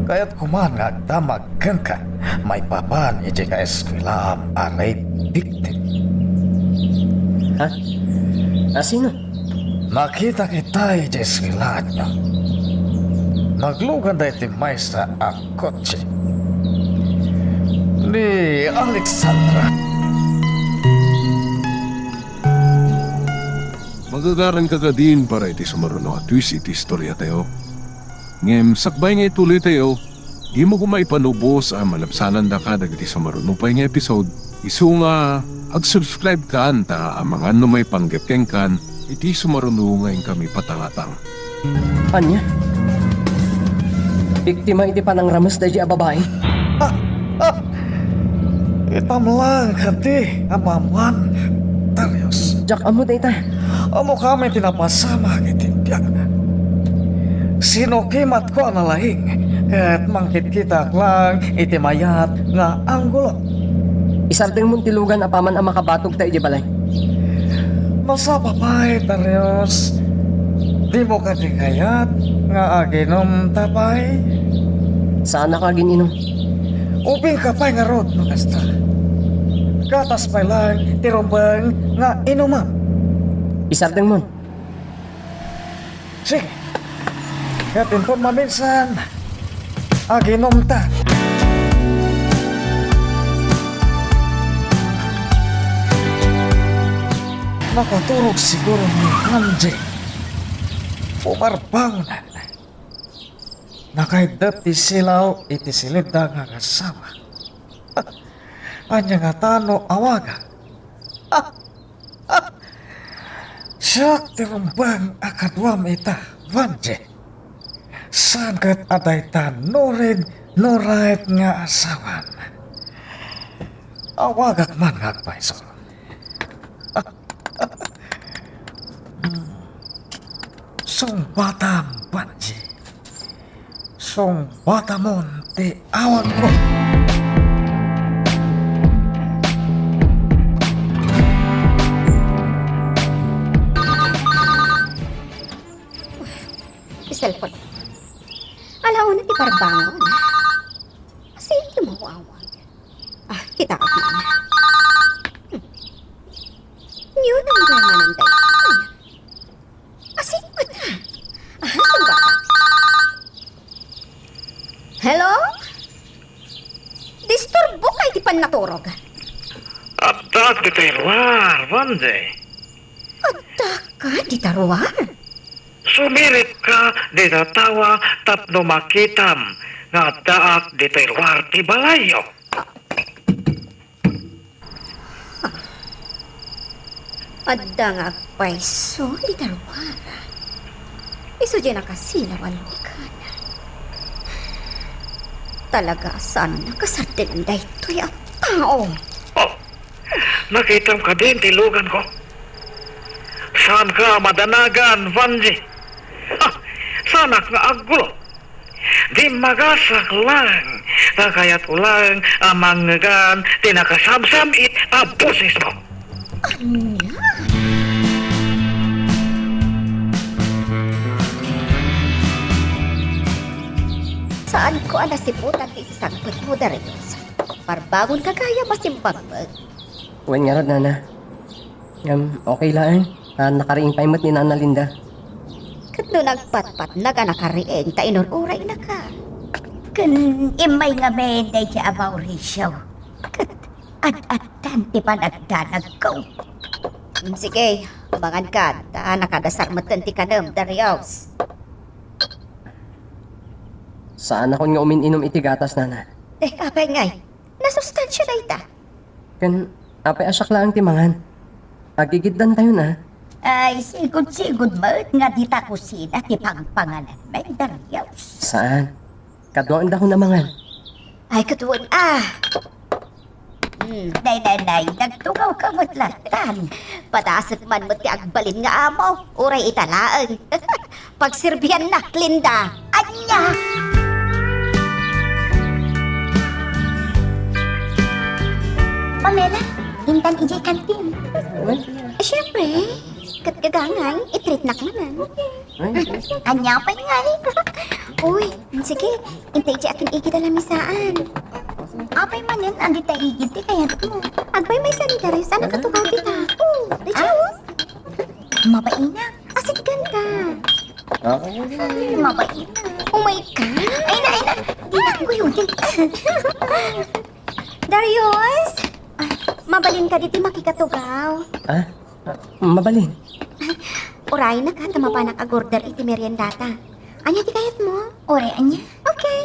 Kayatko man nga agdamag kenka maipapan iti kaeskuelaam a rape victim. Ha? A sino? Nakitak ita iti eskuelaanyo. Nagluganda iti maysa a kotse. Ni Alexandra. Magagaranka kadin para iti sumaruno a twist iti istoriatayo. Ngem sakbay nga ituloytayo, dimo koma ipanubos a malabsanandaka dagiti sumaruno pay nga episode, isu nga ag-subscribe kan ta amangan no maipanggep kenkan iti sumaruno nga inkami patangatang. Ania? Biktima iti panangrames daydi a babai? Itam laeng kadi a maammoan, Darius. Diak ammo dayta. Ammokami ti napasamak iti biag. Sinukimatko a nalaing ket mangkitkitak laeng iti mayat nga anggulo. Isardengmon ti lugan apaman a makabatogta idiay balay. Masapa pay, Darius. Dimo kadi kayat nga aginumta pay? Saannak agin-inum. Ubingka pay ngarud no kasta. Gatas pay laeng ti rumbeng nga inumam. Isardengmon. Sige. Ket inton maminsan, aginumta. Nakaturog siguro ni Angie. Pumarbangonan. Nakaiddep ti silaw iti silidda nga agasawa. Ania ngata no awaga? Siak ti rumbeng a kaduam ita, Vangie. Saan ket a dayta nurig nurait nga asawam. Awagak man nga agpayso. Sungbatam, Vangie. Sungbatamon ti awagko. Ti cellphone. Ala, una ti parbangon. Sino ti mawawag? Ah, kita ka. Hmm. Niyo na nga manan tayo. Asin mo ta? Ah, sungga ka. Hello? Disturbo ka iti pannaturog. Adda ditoy ruar, Vangie. Adda ka dita ruar? Sumirit ka dita tawa tapno makitam nga addaak ditoy ruar ti balayyo. Adda nga agpayso dita ruar. Isu diay nakasilaw a lugan. Talaga a saan nakasardeng daytoy a tao. Oh, nakitam kadin ti lugan ko. Saan ka madanagan, Vangie? Ha, saanak nga aggulo. Dimmagasak lang, ta kayatko lang a mangngegan ti nakasabsam-it a bosesmo. Ania? Saanko a nasiputan ti isisangpetmo, Darius. Parbangon ka gayam a simbag met. Wen ngarud, Nana. Ngem, okay laeng. Ah, nakariing pay met ni Nana Linda. Ket no nagpatpatna a nakariing ta inur-uraynaka. Ken immay ngamin daydi a Mauricio. Ket ad-addan ti panagdanagko. Mm, sige, mangan ka, ta nakadasar metten ti kanem, Darius. Saanakon nga umin-inum iti gatas, Nana. Eh, apay ngay? Nasustansia dayta. Ken, apay a siak laeng ti mangan? Agigiddantayon a. Ay, sigud-sigud met nga dita kusina ti pangpangananmi, Darius. Saan? Kaduaendakon a mangan. Ay, kaduaen a. Hmm. Nay, nay, nay, nagtugaw ka met latan. Padasek man met ti agbalin nga amo, uray ita laeng. Pagserbiannak, Linda. Ania? Pamela, intan idiay kantin. Siyempre, ket gagangay, itreatnak manen. Ania pay ngay? Uy, sige, intay idiay akin igid a lamisaan. Apay manen, andi ta igid ti kayatmo. Agbay maysa ni Darius a nakatugaw ti tao. Daydiay, o. Mabaina. Asitgan ka. Ah? Mabaina. Oh my God. Ay na, ay na. Di na ko yun. Darius? Ah, mabalin ka diti makikatugaw. Ah? Ah, mabalin. Uraynak ta mapanak agorder iti meriendata. Ania ti kayatmo? Uray, ania? Okay.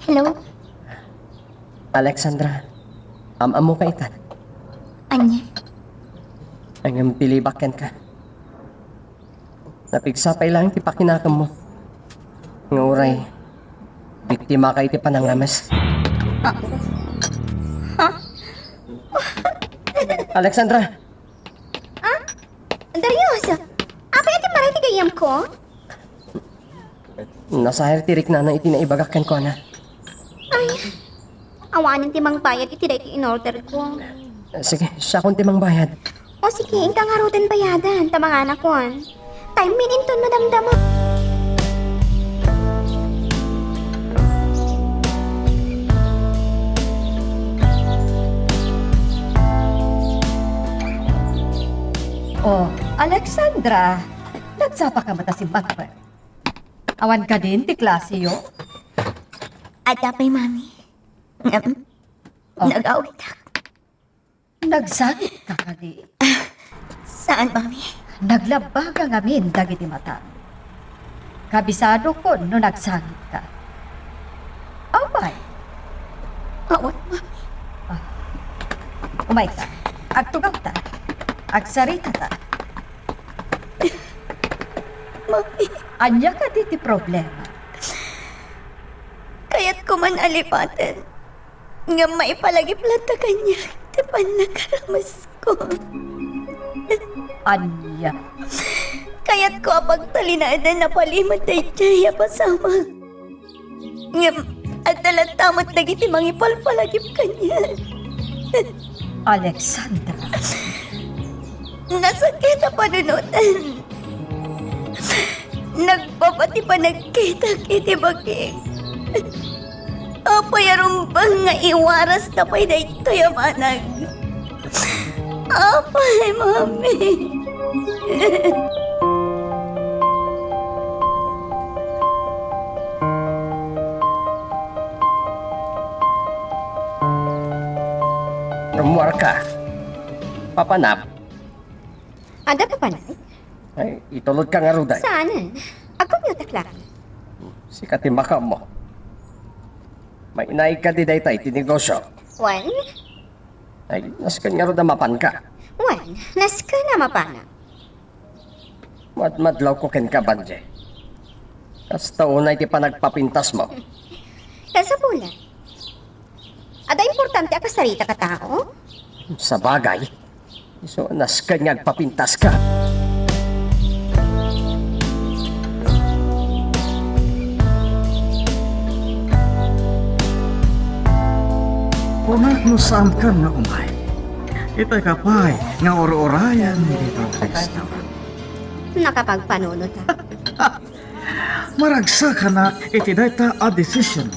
Hello? Alexandra, am-ammoka itan. Ania? Ngem pilibak kenka. Napigsa pay laeng ti pakinakemmo. Nga uray, biktimaka iti panangrames. Ah. Ha? Alexandra! Ah? Darius! Apay a timmaray ti gayyemko? Nasaher ti riknana iti naibagak kenkuana. Ay, awanen ti mangbayad iti daytoy in-orderko. Sige, siakon ti mangbayad. O sige, inka ngaruden bayadan, ta manganakon. Time min inton madamdama. O, Alexandra, nagsapaka met a simbagpet. Awan kadin ti klaseyo? Adda pay, Mami. Ngem, oh, nagawitak. Nagsangitka kadi? Saan, Mami? Naglabaga ngamin dagiti matam. Kabisadokon no nagsangitka. Apay? Awan, Mami. Ah. Umayka. Agtugawta. Agsaritata. Mami. Ania kadi ti problema? Kayatko man a lipaten. Ngem maipalagip latta kaniak ti pannakaramesko. Ania? Kayatko a pagtalinaeden a palimed daydiay a pasamak. Ngem adda latta met dagiti mangipalpalagip kaniak. Alexandra. Nasakit a panunoten. Nagpapati panagkitak iti bagik. Apay a rumbeng nga iwarasta pay daytoy a banag? Apay, Mami. Rummuarka. Papanap. Adda papanag? Ay, itulodka ngarud ay. Saanen? Agkumpiotak laeng. Sika ti makaammo. Mainaigka di dayta iti negosyo. Wen? Ay, nasken ngarud a mapanka. Wen, nasken a mapanak. Madmadlawko kenka, Banje. Kasta unay ti panagpapintasmo. Kasapula. Adda importante a kasarita ka tao? Sabagay. Isu a nasken nga agpapintaska. Kunak no saankan nga umay. Itay ka pay nga ur-urayan ditoy restaurant. Nakapagpanunot ka. Maragsakanak iti dayta a decision.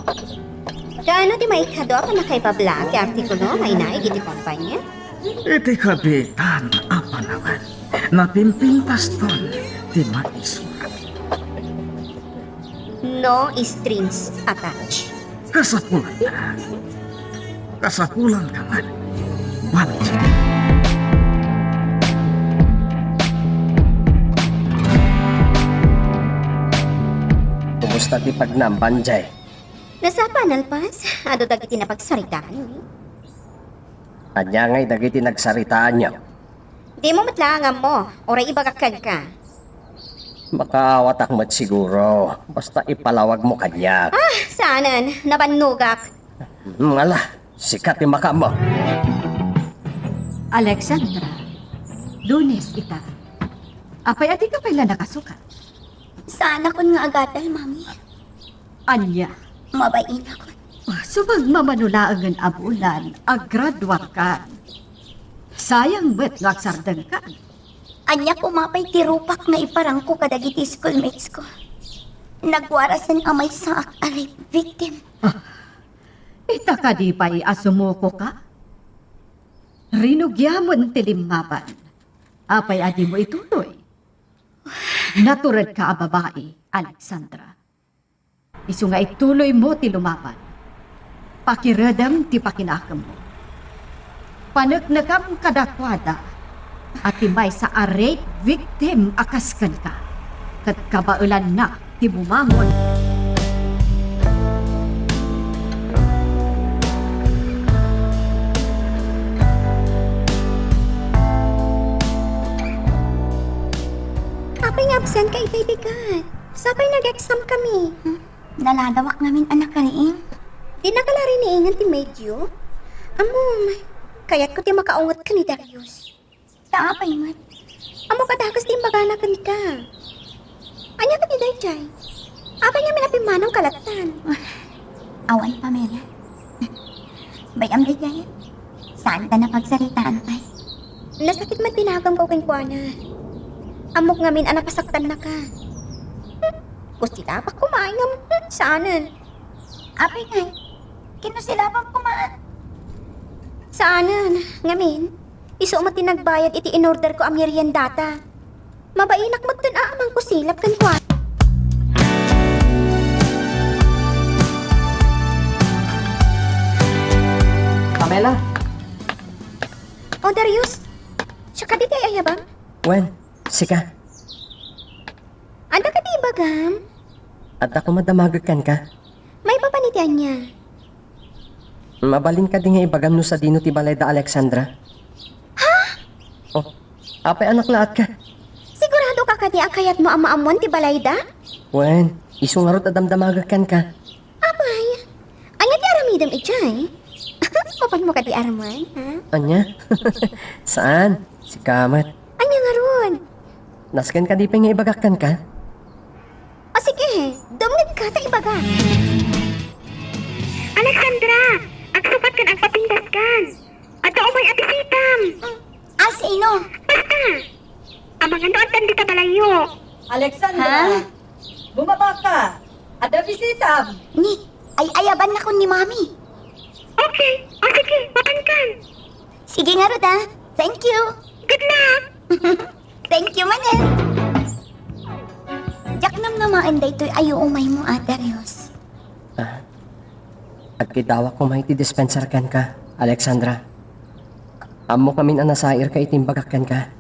Kaano ti maikado a pannakaibablaak ti artikulo nga inaig iti kompanya? Iti kabiitan a panawen, napimpintaston ti maisurat. No strings attached. Kasapulan ka. Kasapulan ka man, Banjay. Kumusta ti pagnam, Banjay? Nasapa, nalpas. Adu dagiti napagsaritaanmi. Ania ngay dagiti nagsaritaanyo? Dimo met laeng ammo, uray ibagak kenka. Makaawatak met siguro, basta ipalawagmo kaniak. Ah, saanen, nabannogak. Hmm, ala, sika ti makaammo. Alexandra, Lunes ita. Apay a dika pay la nakasukat? Saanakon nga agadal, Mami. Ania? Mabainakon. Ah, subay mamano laengen a bulan, agraduarkan. Sayang met no agsardengkan. Ania koma pay ti rupak nga iparangko kadagiti schoolmates ko? Nagwarasen a maysaak a rape victim. Ah, ita kadi pay a sumukoka? Rinugiamon ti limmaban. Apay a dimo ituloy? Naturedka a babai, Alexandra. Isu nga ituloymo ti lumaban. Pakiredem ti pakinakemmo. Paneknekam kadakuada a ti maysa a rape victim a kas kenka, ket kabaelanna ti bumangon. Apay nga absent ka itay bigat? Sapay nag-exam kami. Hmm? Naladawak ngamin a nakariing. Di nakalariing ti medyo? Ammom, kayatko ti makaunget ken ni Darius. Ta apay met? Ammok a dakes ti imbagana kenka. Ania kadi daydiay? Apay ngamin a pimmanaw kalattan? Awan, Pamela. Bay-am daydiay. Saanta napagsaritaan pay. Nasakit met ti naganko kenkuana. Ammok ngamin a napasaktannaka. Kusilabak koma ngem, hmm, saanen. Apay ngay, kinusilabak koma. Saanen, ngamin, isu met ti nagbayad iti in-order ko a meriendata. Mabainak metten a mangkusilap kenkuana. Pamela? O, Darius, siak kadi ti ay-ayabam? Wen, sika. Adda kadi ibagam? Adda koma damagek kenka. Maipapan iti ania? Mabalin kadi nga ibagam no sadino ti balay da Alexandra? Ha? Oh, apay a naklaat ka? Sigurado ka kadi a kayatmo a maammuan ti balay da? Wen, isu ngarud a damdamagek kenka. Apay, ania ti aramidem idiay? Mapanmo kadi aramuen, ha? Ania? Saan? Sika met. Ania ngarud? Nasken kadi pay nga ibagak kenka? O sige, dumngegka ta ibagak. Alexandra, agsukat ken agpapintas kan. Adda umay a bisitam. A sino? Basta. Amangan no addan dita balayyo. Alexandra, ha? Bumaba ka. Adda bisitam. Ni, ay-ayaban nakon ni Mami. Okay. O sige, mapankan. Sige ngarud, ah. Thank you. Good luck. Thank you manen. Diak namnamaen daytoy a umaymo, a, Darius. Ah, agkidawak koma iti dispenser kenka, Alexandra. Ammok ngamin a nasairka iti imbagak kenka.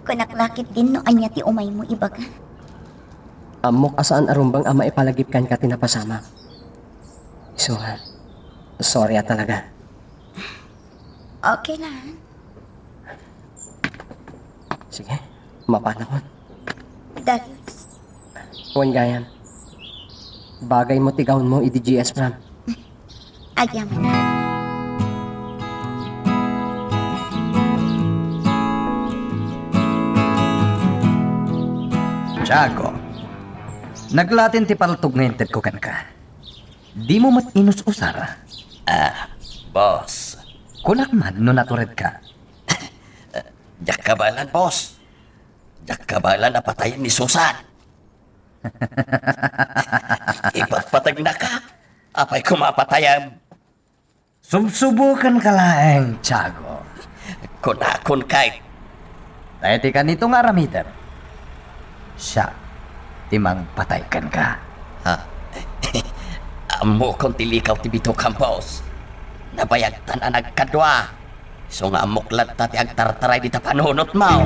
Kunak la ketdin no ania ti umaymo ibaga. Ammok a saan a rumbeng a maipalagip kenka ti napasamak. Isu nga, sorry a talaga. Okay lang. Sige, mapanakon. Darius. Wen gayam. Bagaymo ti gawnmo idi G S prom. Agyaman. Tiago, naglatin ti paltog nga intedko kenka. Dimo met inus-usar. Ah, boss. Kunak man no naturedka. Diak kabaelan, boss. Diak kabaelan a patayen ni Susan. Ipatpategnaka? Apay koma a patayem? Subsubokenka laeng, Tiago. Kunakon kay. Ta iti kanito nga aramidem, siak ti mangpatay kenka. Ha? Ammokon ti likaw ti Vito Campos. Nabayagtan a nagkadua. Isu nga ammok latta ti agtartaray dita panunotmo.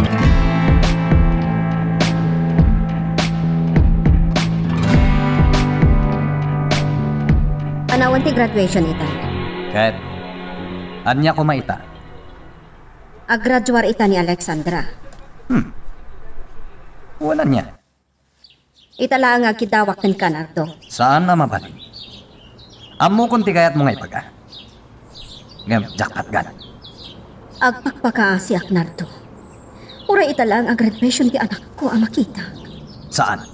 Panawen ti graduation ita. Ket ania koma ita? Aggraduar ita ni Alexandra. Hmm. Wen ania? Ita laeng nga agkidawak kenka, Nardo. Saan a mabalin. Ammokon ti kayatmo nga ibaga. Ngem, jackpot gad. Agpakpakaasiak, Nardo. Uray ita laeng a graduation ti anakko a makita. Saan?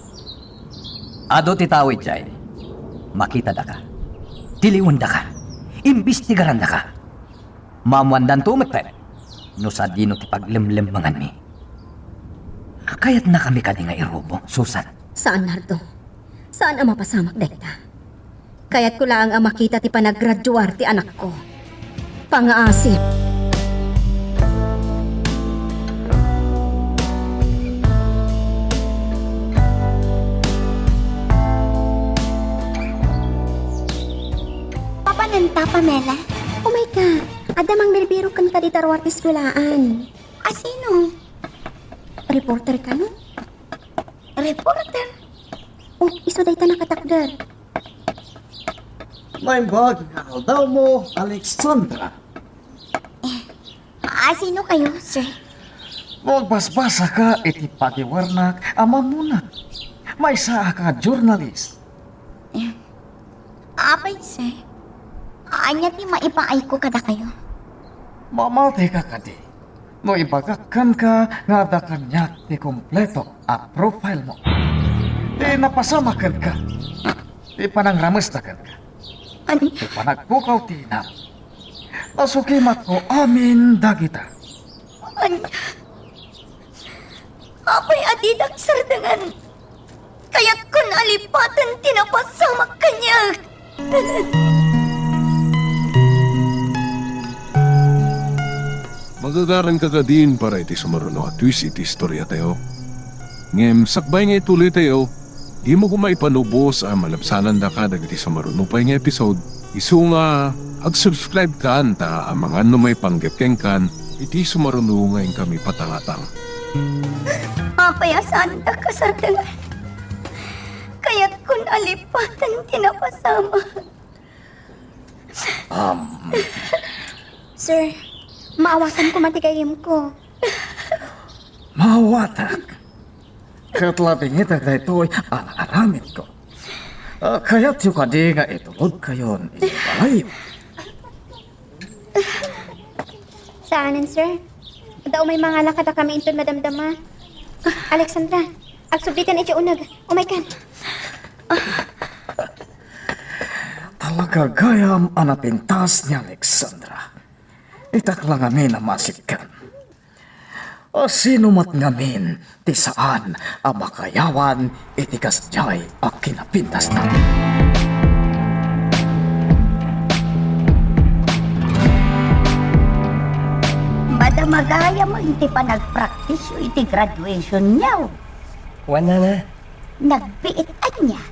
Adu ti tao idiay. Makitadaka. Tiliwendaka. Imbestigarandaka. Maammoandanto metten no sadino ti paglemlemmenganmi. Kayatnakami kadi nga irubo, Susan? Saan, Nardo. Saan a mapasamak dayta. Kayatko laeng a makita ti panaggraduar ti anakko. Pangaasip. Papananta, Pamela? Umay ka. Adda mangbirbiro kenka dita ruar ti eskuelaan. A sino? Reporter kano? Reporter? Oh, isu dayta nakatakder. Naimbag nga aldawmo, Alexandra. A sino kayo, sir? No agbasbasaka iti pagiwarnak a mammuna, maysaaka a journalist. Apay, sir? Ania ti maipaayko kadakayo? Mamatika kadi no ibagak kenka nga adda kaniak ti kompleto a profile mo. Ti napasamak kenka, ti panangramesda kenka, ania? Ti panagpukaw ti inam. Nasukimatko amin dagita. Ania? Apay a didak sardengan? Kayatkon a lipaten ti napasamak kaniak. Magagaranka kadin para iti sumaruno a twist iti istoriatayo. Ngem sakbay nga ituloytayo, dimo koma ipanubos a malabsanandaka dagiti sumaruno pay nga episode. Isu nga, ag-subscribe kan ta amangan no maipanggep kenkan iti sumaruno nga inkami patangatang. Apay a saandak a sardengan? Kayatkon a lipaten ti napasamak. Um. Sir, maawatan koma ti gayyemko. Maawatak. Ket labingitek daytoy a naaramidko. Ah, kayatyo kadi nga itulodkayon iti balayyo? Saanen, sir. Adda umay mangala kadakami inton madamdama. Alexandra, agsublikan iti uneg. Umaykan. Talaga gayam a napintas ni Alexandra. Itak la ngamin a maasitkan. A sino met ngamin ti saan a makayawan iti kasdiay a kinapintasna? Madama gayam ti panagpraktisyo iti graduationyo. Wen, nana. Nagbiit ania?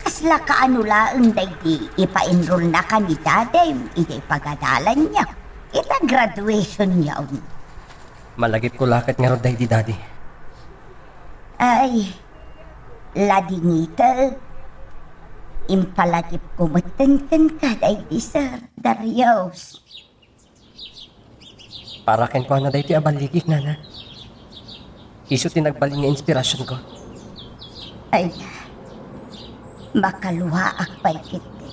Kasla kaano laeng daydi ipa-enrollnaka ni dadem iti pagadalanyo ita graduationyo? Malagipko la ket ngarud daydi, Daddy. Ay, ladingitek. Impalagipko metten kenka daydi, Sir Darius. Para kenkuana daytoy a balligik, nana. Isu ti nagbalin nga inspirasionko. Ay, makaluaak pay ketdi.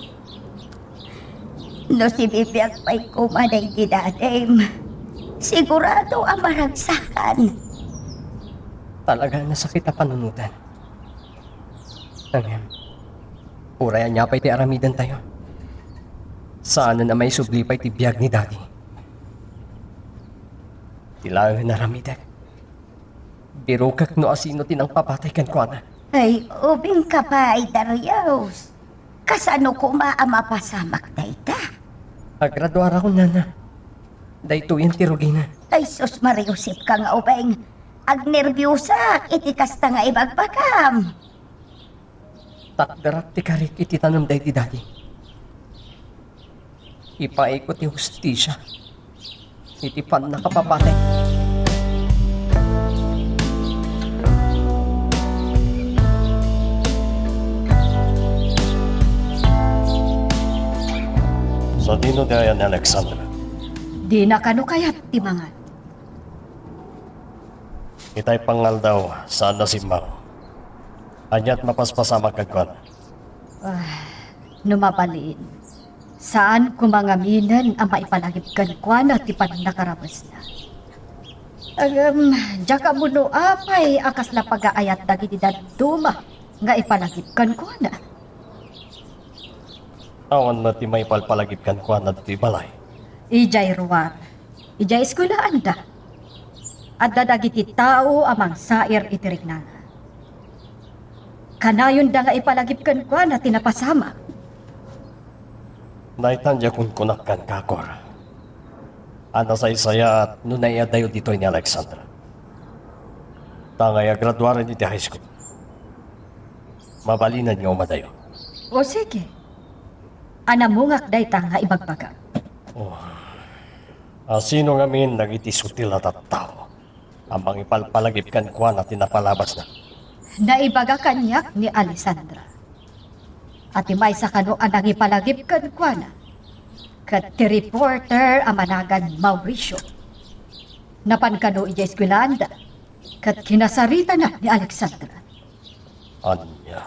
No sibibiag pay koma daydi dadem, sigurado a maragsakan. Talaga a nasakit a panunotan. Ngem, uray ania pay ti aramidentayo, saanen a maisubli pay ti biag ni Daddy. Ti laengen a aramidek, birokek no asino ti nangpapatay kenkuana. Ay, ubingka pay, Darius. Kasano koma a mapasamak dayta? Agraduarakon, nana. Daytoyen ti rugina. Ay, sus, mariusipka nga ubing. Agnerbiosak iti kasta nga ibagbagam. Takderak ti karik iti tanem daydi dadi. Ipaayko ti hustisia iti pannakapapatay. Sadino ti ayan ni Alexandra? Dina kano kayat ti mangan. Itay pangaldaw, saan a simmang. Aniat mapaspasamak kenkuana? Ah, no mabalin, saan koma ngaminen a maipalagip kenkuana ti pannakarabesna. Ngem, diak ammo no apay a kasla pagaayat dagiti dadduma nga ipalagip kenkuana. Awan met ti maipalpalagip kenkuana ditoy balay. Idiay ruar, idiay eskuelaanda, adda dagiti tao a mangsair iti riknana. Kanayonda nga ipalagip kenkuana ti napasamak. Daytan diay kunkunak kenka, Cor, a nasaysayaat no naiadayo ditoy ni Alexandra. Ta ngay agraduaren iti high school, mabalinen nga umadayo. O sige. A namungak dayta nga ibagbagam. Oh. A sino ngamin dagiti sutil a tattao a mangipalpalagip kenkuana ti napalabasna? Naibaga kaniak ni Alexandra a ti maysa kano a nangipalagip kenkuana ket ti reporter a managan Mauricio. Napan kano idiay eskuelaanda ket kinasaritana ni Alexandra. Ania?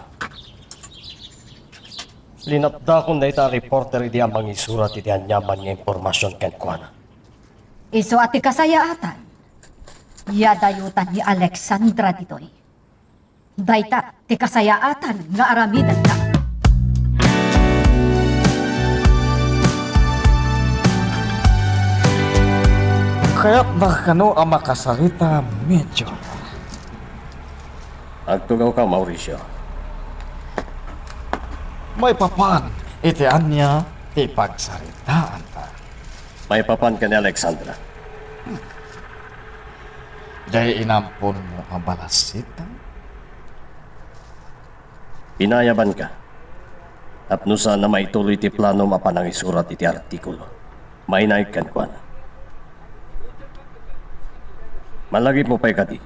Linapdakon dayta a reporter idi a mangisurat iti aniaman nga impormasion kenkuana. Isu a ti kasayaatan, iadayotan ni Alexandra ditoy. Dayta ti kasayaatan nga aramidenda. Kayatna kano a makasarita, Major? Agtugawka, Mauricio. Maipapan iti ania ti pagsaritaanta? Maipapan ken ni Alexandra. Diay inamponmo a balasita? Pinayabanka tapno saan a maituloy ti planom a panangisurat iti artikulo. Mainaig kenkuana. Malagipmo pay kadi,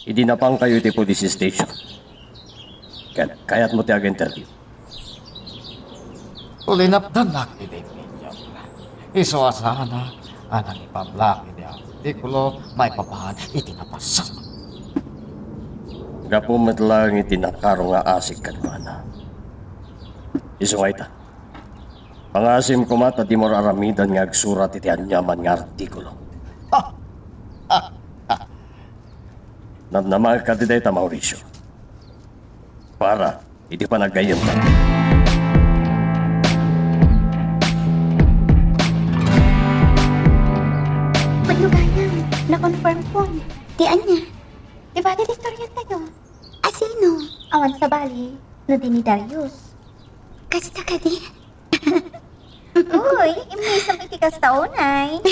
idi napankayo iti police station ket kayatmo ti ag-interview. Linapdannak iti opinion. Isu a saanak a nangipablak iti artikulo maipapan iti napasamak. Gapu met laeng iti nakaro nga asik kenkuana. Isu nga ita, pangaasim koma ta dimo ar-aramiden nga agsurat iti aniaman nga artikulo. Namnamaek kadi dayta, Mauricio, para iti panaggayyemta. Wenno gayam, na-confirm ko. Ti ania? Ti valedictorian tayo. A sino? Awan sabali, no di ni Darius. Kasta kadi? Uy, immisem iti kasta unay.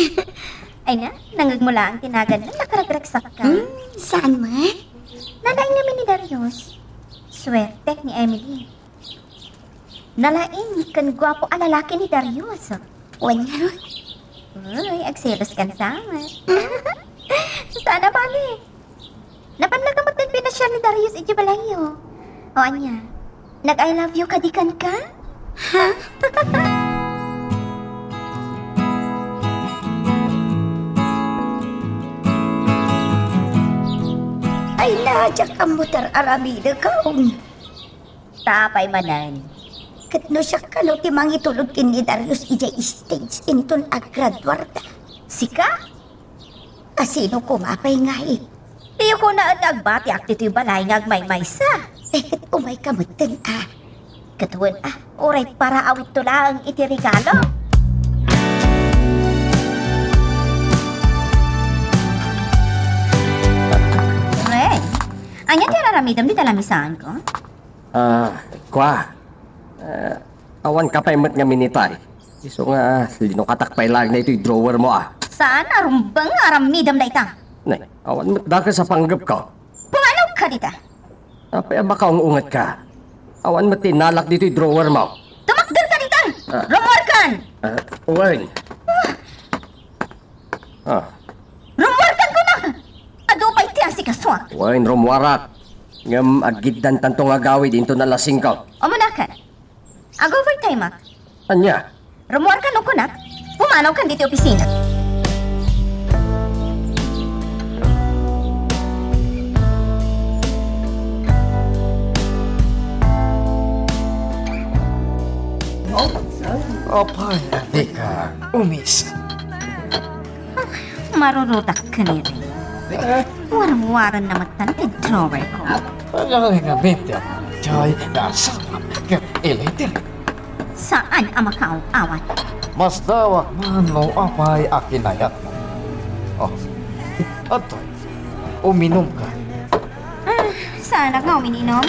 Ay na, nangngegmo laeng ti naganna, nakaragragsakka. Hmm, saan met? Nalaing ngamin ni Darius. Suerte ni Emily. Nalaing ken guapo a lalaki ni Darius. Wen ngarud? Uy, agselos kan sa met. Saan a bale? Napannaka met pinasyal ni Darius idiay balayyo. O ania? Nag-I love you kadi kenka? Ha? Ay, na, diak ammo ti ar-aramidek. Ta apay manen? Ket no siak kano ti mangitulod ken ni Darius idiay stage inton aggraduarda? Sika? A sino koma pay ngay? Diyo kunaen nga agbatiak ditoy balay nga agmaymaysa. Eh, ket umayka metten a. Ket wen a, uray para awitto laeng iti regalo. Ren, Aramidem dita lamisaanko? Ah, kua. Ah, awan ka pay met nga minitay. Isu nga, linukatak pay laeng daytoy drawer mo, ah. Saan a rumbeng nga aramidem dayta? Ne, awan met dakes a panggepko. Pumanaw ka dita. Apay a makaung-unget ka? Awan met ti innalak ditoy drawer mo. Tumakder ka dita! Ah. Rumuarkan! Ah, wen. Ah. Rumuarkan kunak! Adu pay ti asikasuak. Wen, rumuarak. Ngem aggiddantanto nga agawid inton alas singko. Umunakan. Ag-overtime-ak. Ania? Rumuarkan no kunak. Pumanawkan ditoy opisina. Apay a dika umis? Marurudak ken iri. Warwaran na met ti drawer ko. Agay nga binti a joy nga asawam ket ilitiri. Saan a makaaw-awat? Masdawak man no apay a kinayatmo. Oh, adtoy, uminumka. Ah, saanak nga uminom?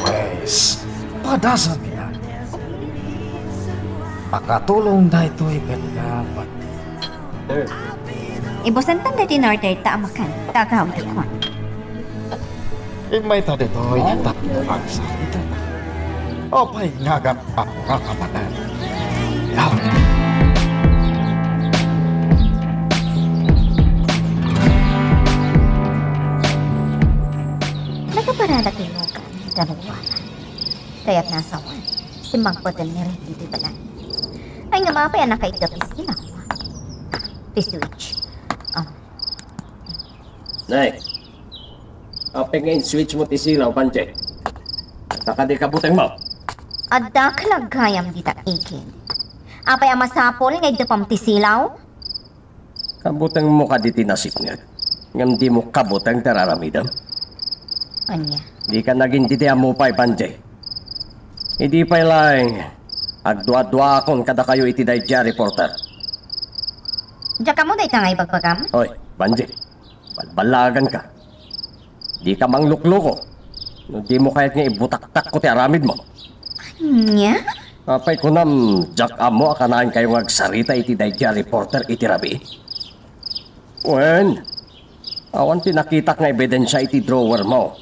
Pwes, padasam inan. Makatulong daytoy kenka, Pat. Ibusantan daytoy in-order ta a makan, ta agawidakon. Immay ta ditoy tapno agsarita. Apay nga agap-apura ka manen? Yaw. Nagaparadak ti lugan, Don Juan. Kayatna a sawen, simmangpeten ni Ray ditoy balay. Ay nga, apay a nakaigap ti silaw? Ti switch. Ah. Nay, apay nga in-switch mo ti silaw, Panche? Adda kadi kabuteng mo? Adda ka la gayam dita, Ikin. Apay a masapul nga iddapam ti silaw? Kabutengmo kadi ti nasipnget, ngem dimo kabuteng ti ar-aramidem? Ania? Dika nagin ditoy a mupay, Panche. Idi pay laeng, agduaduaakon kadakayo iti daydiay a reporter. Diak ammo dayta nga ibagbagam? Oy, Panche, balballaganka. Dika manglukloko no dimo kayat nga ibutaktakko ti aramidmo. Ania? Apay kunam, diak ammo a kanaenkayo nga agsarita iti daydiay a reporter iti rabii? Wen, awan ti nakitak nga ebidensia iti drawer mo.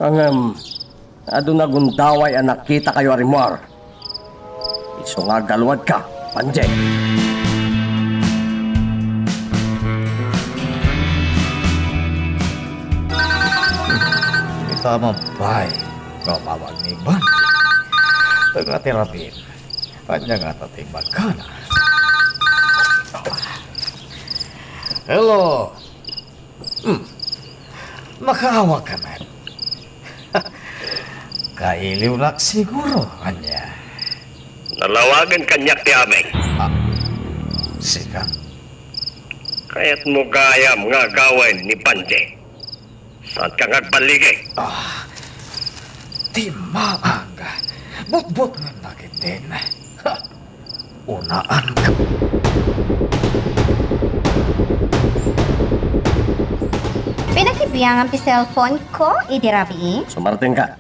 Ngem, adu nagundaway a nakitakayo a rimmuar. Isu nga aggaluadka, Panche. Ita man pay, nga umawag ni Panche. Taga ti rabii. Ania ngata ti imbagana? Hello. Hmm. Makaawagka met. Kailiwnak siguro, ania? Nalawagen kaniak ti aming. Ah, sika? Kayatmo gayam nga agawen ni Panche. Saanka nga agballigi? Ah, ti maag. Butbutngennak iten. Ha! Unaanka. Pinakibiangam ti cellphone ko idi rabii? Sumartengka.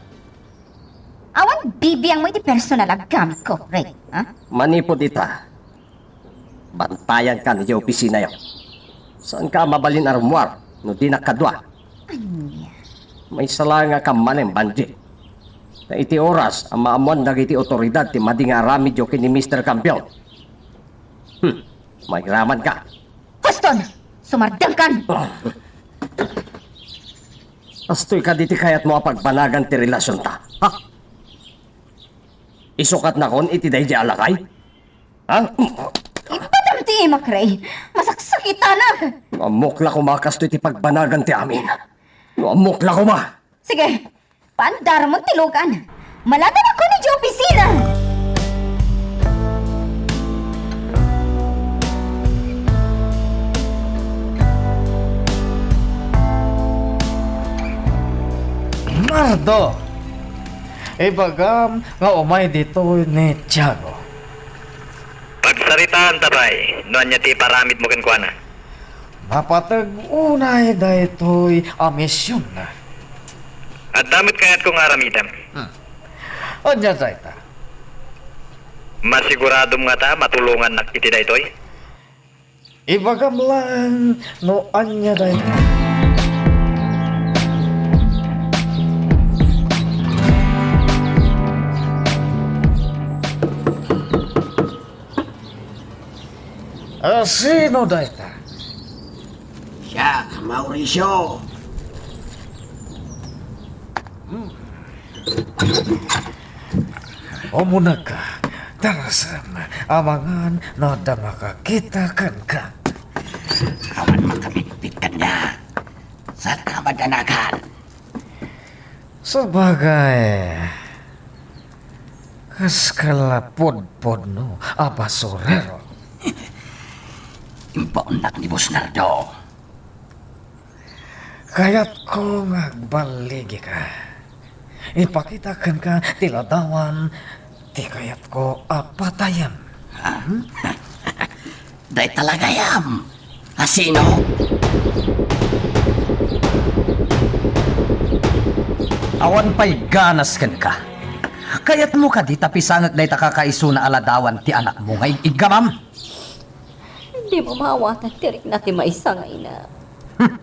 Awan bibiangmo iti personal a gamit ko, Ray, ha? Manipud ita, bantayanka idiay opisinayo. Saanka a mabalin a rummuar no dinak kadua. Ania? Maysa laeng a kammanem, Panche. Ta iti oras a maammuan dagiti otoridad ti madi nga aramidyo ken ni Mister Campion. Hmm, mairamanka. Huston! Sumardengkan! Kastoy kadi ti kayatmo a pagbanagan ti relasionta, ha? Isukatnakon iti daydiay a lakay? Ha? Ipadam ti imak, Ray. Masaksakitanak! No ammok la koma kastoy ti pagbanagan ti amin. No ammok la koma. Sige, paandaramon ti lugan. Maladawakon idiay opisina! Nardo! Ibagam nga umay ditoy ni Tiago. Pagsaritaanta pay no ania ti iparamidmo kenkuana. Napateg unay daytoy a misionna. Adda met kayatko nga aramidem. Hmm. Ania dayta? Masiguradom ngata matulongannak iti daytoy? Ibagam laeng no ania dayta. Ah, sino dayta? Siak, Mauricio. Hmm. Umunegka, darasem, amangan no adda makakita kenka. Awan makabitbit kaniak. Saanka madanagan? Sabagay, kaska la pudpudno a basurero. Imbaonnak ni Boss Nardo. Kayatko nga agballigika. Ipakita kenka ti ladawan ti kayatko a patayen. Ha? Hmm? Dayta la gayam. A sino? Awan pay ganas kenka. Kayatmo kadi ta pisangek dayta kakaisuna a ladawan ti anakmo nga ig-iggamam? Dimo maawatan ti rikna ti maysa nga ina. Hmm.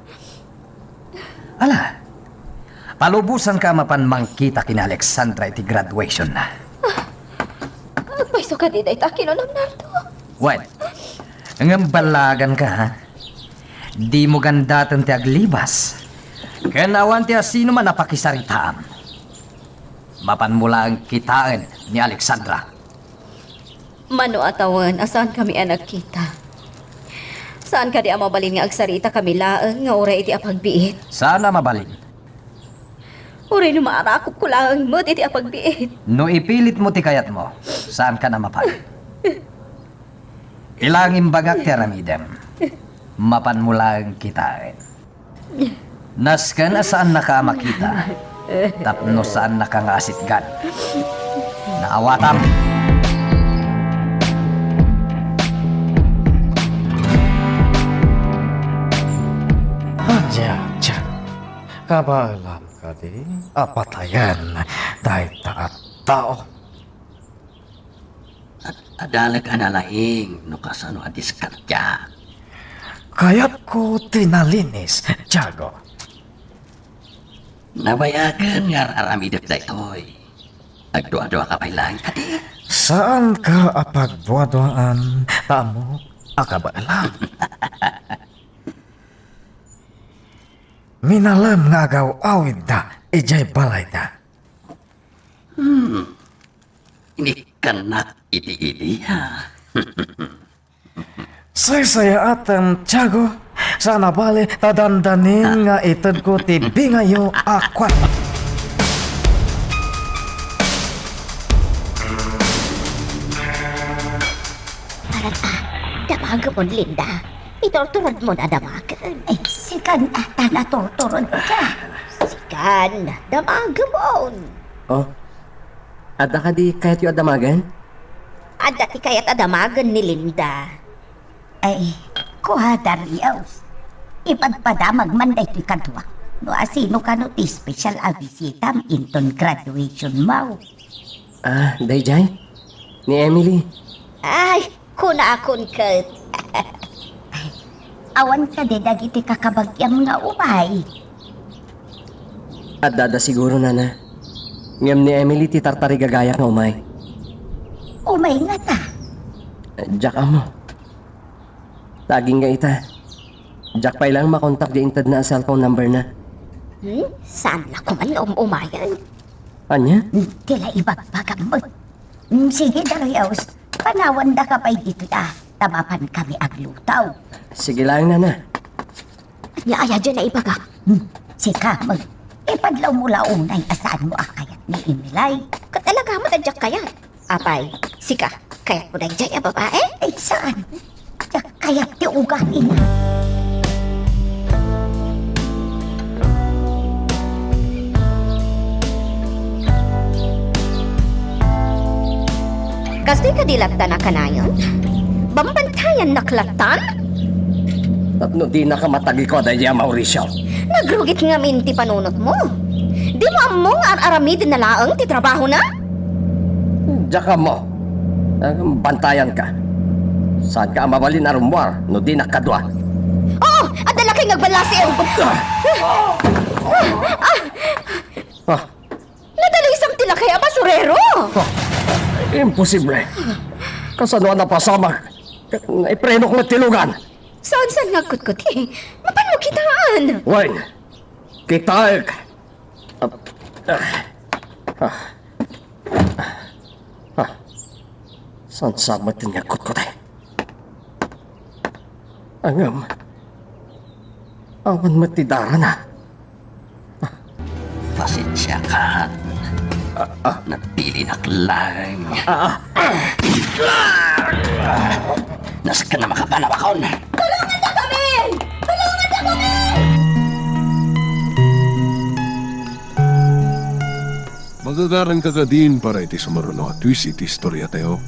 Ala, palubosanka a mapan mangkita ken ni Alexandra iti graduationna. Agpayso kadi dayta a kinunam, Nardo? Wen, ngem ballaganka, ha? Dimo gandaten ti aglibas. Ken awan ti asinoman a pakisaritaam. Mapanmo laeng kitaen ni Alexandra. Mano a tawen a saankami a nagkita. Saan kadi a mabalin nga agsaritakami laeng nga uray iti apagbiit? Saan a mabalin. Uray no maarakopko laeng met iti apagbiit. No ipilitmo ti kayatmo, saankan a mapan. Ti laeng imbagak ti aramidem. Mapanmo laeng kitaen. Nasken a saannaka a makita tapno saannaka nga asitgan. Naawatam. Ania, Tiago? Kabaelam kadi a patayen dayta a tao? Ad-, adalek a nalaing no kasano a diskartiaak. Kayatko ti nalinis, Tiago. Nabayagen nga ar-aramidek daytoy. Agduaduaka pay laeng kadi? Saanka a pagduaduaan, ta ammok a kabaelam. Minalem nga agaw-awidda idiay balayda. Hmm. Inikkannak iti idea. Saysayaatem, Tiago. Saan a bale ta dandanin nga itedko ti bingayo a kuarta. Arata, damagemon, Linda. Iturturodmo a damagen. Ay, sikan a ta naturturodka. Sikan, damagemon. Oh, adda kadi kayatyo a damagen? Adda ti kayat a damagen ni Linda. Ay, kua, Darius. Ipadpadamag man daytoy kaduak. No asino kano ti special a bisitam inton graduation mo. Ah, dayjay? Ni Emily. Ay, kunakon ket. Awan kadi dagiti kakabagiam nga umay? Addada siguro, nana. Ngem ni Emily ti tartarigagayak nga umay. Umay ngata? Diak ammo. Ta agingga ita. Diak pay laeng makontak di intedna a cellphone number na. Hmm? Saan la koman nga um-umayen? Ania? Hmm, ti la ibagbagam met. Hmm, sige, Darius. Panawandaka pay ditoy, a, ta mapan kami agluto. Sige laeng, nana. Ania aya diay naibaga? Hmm, sika met. Ipadlawmo la unay a saanmo a kayat ni Emily. Ket talaga met a diak kayat. Apay, sika, kayatmo daydiay a babae? Ay, saan? Diak kayat ti ugalina. Kastoy kadi lattan a kanayon? Bambantayannak lattan? Tapno dinaka matagikuan daydiay a Mauricio. Nagrugit ngamin ti panunotmo. Dimo ammo nga ar-aramiden na laeng ti trabahona? Diak ammo. Bantayanka. Saanka a mabalin a rummuar no dinak kadua. Oo! Adda lakay nga agballasem! Ah! Nadalisam ti lakay a basurero! Ah, imposible. Kasano a napasamak? Naiprenok met ti lugan. Saan-saan nga agkutkuti? Mapanmo kitaan! Wen, kitaek. Ah, ah, ah, ah. Saan sa met nga agkutkuti? Ngem, awan met ti darana. Pasensiakan. Ah, ah. Napilinak laeng. Ah, ah. Nasken a makapanawakon. Tulongandakami! Tulongandakami! Magagaranka kadin para iti sumaruno a twist iti istoriatayo.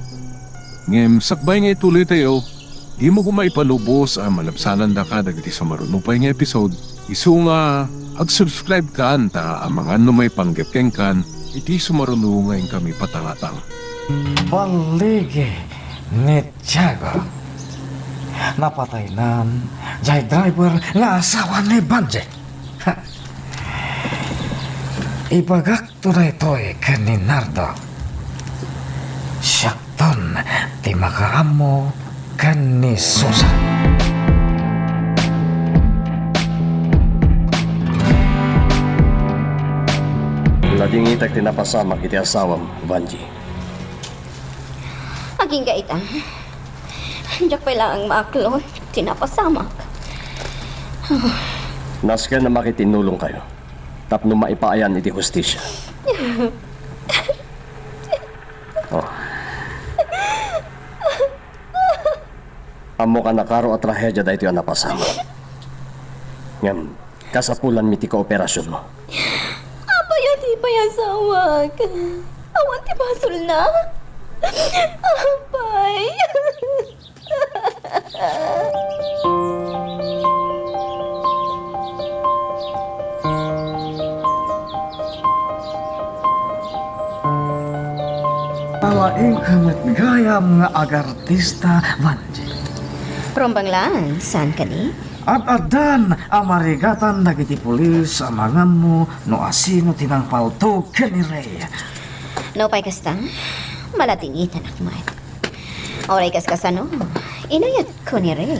Ngem sakbay nga ituloytayo, dimo koma ipalubos a malabsanandaka dagiti sumaruno pay nga episode, isu nga ag-subscribe kan ta amangan no maipanggep kenkan iti sumaruno nga inkami patangatang. Balligi ni Tiago. Napataynan jay driver nga asawa ni Banji. Ibagakto daytoy ken ni Nardo. Siakton ti makaammo ken ni Susan. Nadingitek ti napasamak iti asawam, Vanji. Agingga ita. Diak pay laeng maaklon ti napasamak. Nasken a makitinulongkayo tapno maipaayan iti hustisia. Oh. Ammok a nakaro a trahedia daytoy a napasamak. Ngem, kasapulanmi ti kooperasionmo. Apay a di pay asawak? Awan ti basolna? Apay? Alaingka met gayam nga agartista, Vanji. Rumbeng laeng, saan kadi? Ad-addan a marigatan dagiti pulis a mangammo no asino ti nangpaltog ken ni Rey. Nupay kasta, maladingitanak met. Uray kaskasano, inayatko ni Rey.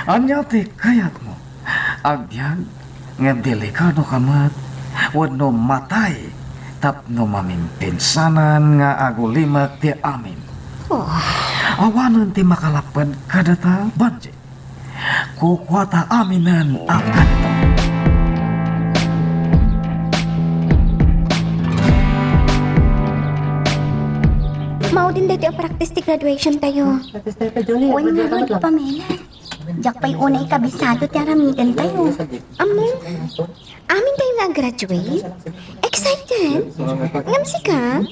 Ania ti kayatmo? Agbiag, ngem delikadoka met wenno matay tapno mamimpinsanan nga agulimek ti amin. Oh. Awanen ti makalapped kadata, Banji. Kukuata aminen a kanito. Maudin daytoy a practice ti graduation tayo. Wen ngarud, Pamela. Diak pay unay kabisado ti aramidentayo. Ammo, amintayo nga graduate? Excited? Ngem sika?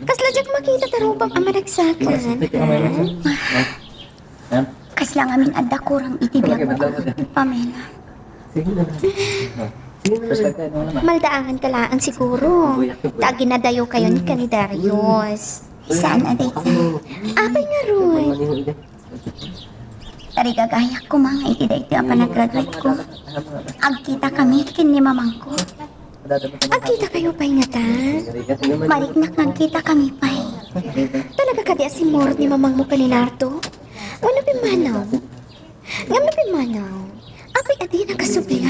Kasla diak makita ta rubak a maragsakan. Kasla ngamin adda kurang iti biagko, Pamela. Maldaanganka laeng siguro ta aginadayokayo ni Darius. Saan a dayta? Apay ngarud? Tarigagayak koma nga iti daytoy a panagraduate ko. Agkitakami ken ni mamangko. Agkitakayo pay ngata? Mariknak nga agkitakami pay. Talaga kadi a simmurot ni mamangmo ken ni Nardo? Wenno pimmanaw? Ngem no pimmanaw, apay a dina kasubli?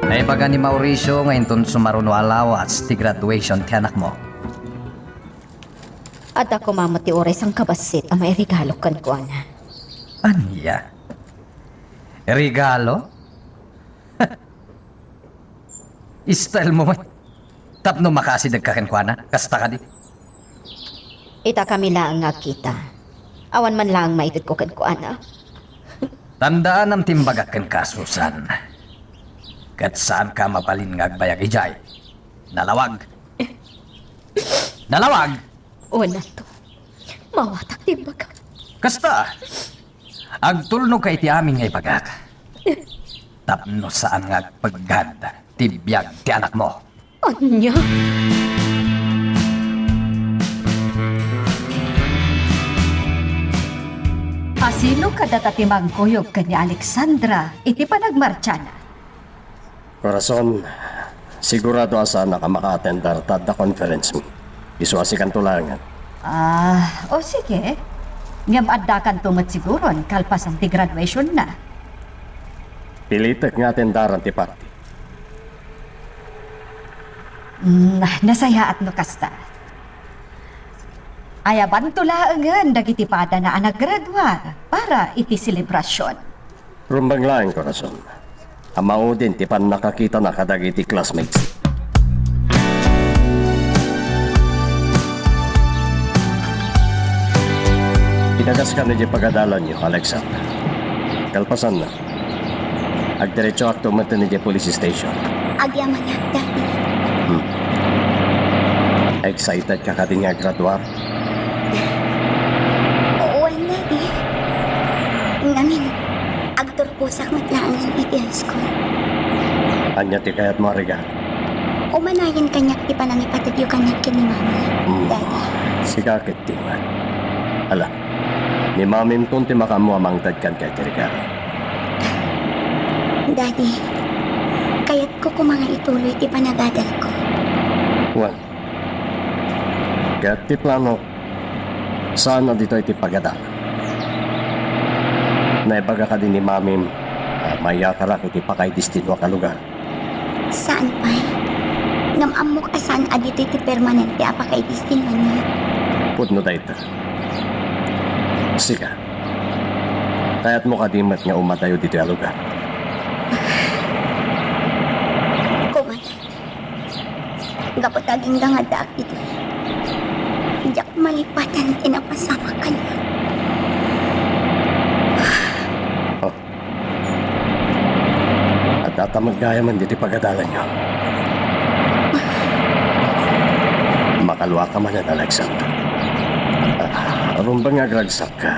Naibaga ni Mauricio nga inton sumaruno a lawas ti graduation ti anakmo. Adda koma met ti uray sangkabassit a mairegalo kenkuana. Ania? Regalo? Style mo met. Tapno makasidegka kenkuana, kasta kadi? Ita kami laeng nga agkita. Awan man laeng maitedko kenkuana. Tandaanam ti imbagak kenka, Susan. Ket saanka mabalin nga agbayag idiay. Nalawag. Nalawag! Wen, Nardo. Maawatak ti imbagak. Kasta, agtulnogka iti amin nga ibagak. Tapno saan nga agpeggad ti biag ti anakmo. Ania? Asino kadata ti mangkuyog ken ni Alexandra iti panagmartsanan? Corazon, sigurado a saannak a maka-attendar ta adda conference meet. Isu a sikanto laengen. Ah, o sige. Ngem addakanto met siguron kalpasan ti graduationna. Pilitek nga attendaran ti party. Mm, nasayaat no kasta. Ayabanto laengen dagiti padana a naggraduar para iti selebrasion. Rumbeng laeng, Corazon, a maudin ti pannakakitana kadagiti classmates. Inagaskan idiay pagadalanyo, Alexander. Kalpasanna, agdiretsoakto metten idiay police station. Agyamanak, Daddy. Hmm. Excited ka kadi nga agraduar? Wen, Daddy. Ngamin, agturposak met laengen iti high school. Ania ti kayatmo a regalo? Umanayon kaniak ti panangipatedyo kaniak ken ni Mami, Hmm. Daddy. Sika ket ti wen. Ala, ni Mamimton ti makaammo a mangted kenka iti regalo. Daddy, kayatko koma nga ituloy ti panagadalko. Wen, ket ti planok, saan a ditoy ti pagadalan. Naibaga kadi ni Mamim a mayakarak iti pakaidestinoak a lugar? Saan pay. Ngem ammok a saan a ditoy ti permanente a pakaidestinoanyo. Pudno dayta. Sika, kayatmo kadi met nga umadayo ditoy a lugar? Koma, gapu ta agingga nga addaak ditoy, diak malipatan ti napasamak kaniak. Oh. Addata met gayamen ditoy pagadalanyo. Makaluaka manen, Alexander. Ah, rumbeng nga agragsakka,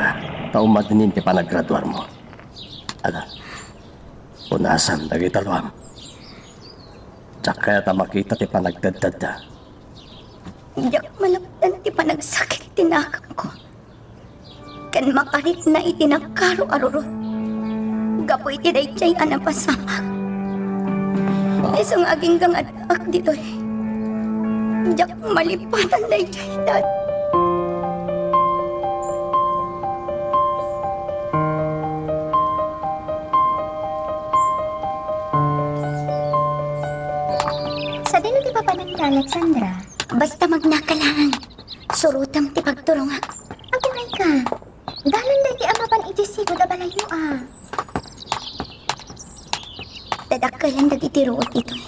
ta umadinin ti panagraduarmo. Ala, punasan dagita luam. Diak kayat a makita ti panagtedtedda. Diak malapdan ti panagsakit ti nakemko ken makarikna iti nakaro a rurot gapu iti daydiay a napasamak. Isu nga agingga nga addaak ditoy, diak malipatan daydiay, Dad. Sadino ti papananka, Alexandra? Basta magnaka laeng. Surotem ti pagturongak. Aguray ka. Dalan daydi a mapan idiay sigud a balayyo a. Tadakkelan dagiti ruot ditoy.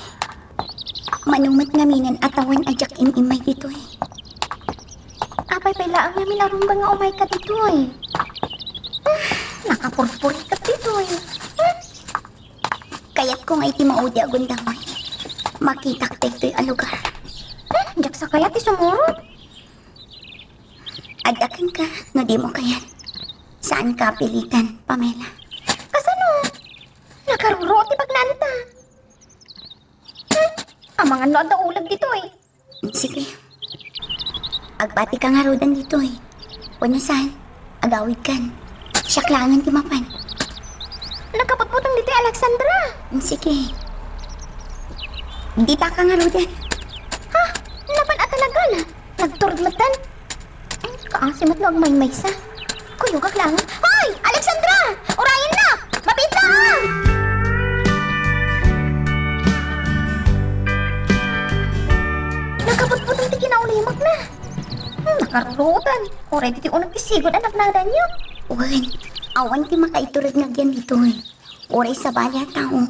Mano met ngamin a tawen a diak im-immay ditoy. Apay pay laeng ngamin a rumbeng nga umayka ditoy? Ah, nakapurpurikat ditoy. Hmm? Kayatko nga iti maudi a gundaway, makitak daytoy a lugar. Hmm, diak sa kayat ti sumurot. Adda kenka no dimo kayat. Saanka a pilitan, Pamela. Kasano? Nakaruruot ti bagnanta. Hmm, amangan no adda uleg ditoy. Sige. Agbatika ngaruden ditoy. Wenno saan, agawidkan. Siak laengen ti mapan. Nakaputputeng ditoy, Alexandra. Sige. Ditaka ngaruden. Ha? Napan a talaga na? Nagturod metten? Kaasi met no agmaymaysa. Kuyogak laeng. Hoy! Alexandra! Urayennak! Mabiit laeng! Nakaputputeng ti kinaulimakna. Hmm, nakaruruotan. Uray ditoy uneg ti sigud a napnadanyo. Wen, awan ti makaiturod nga agyan ditoy. Uray sabali a tao,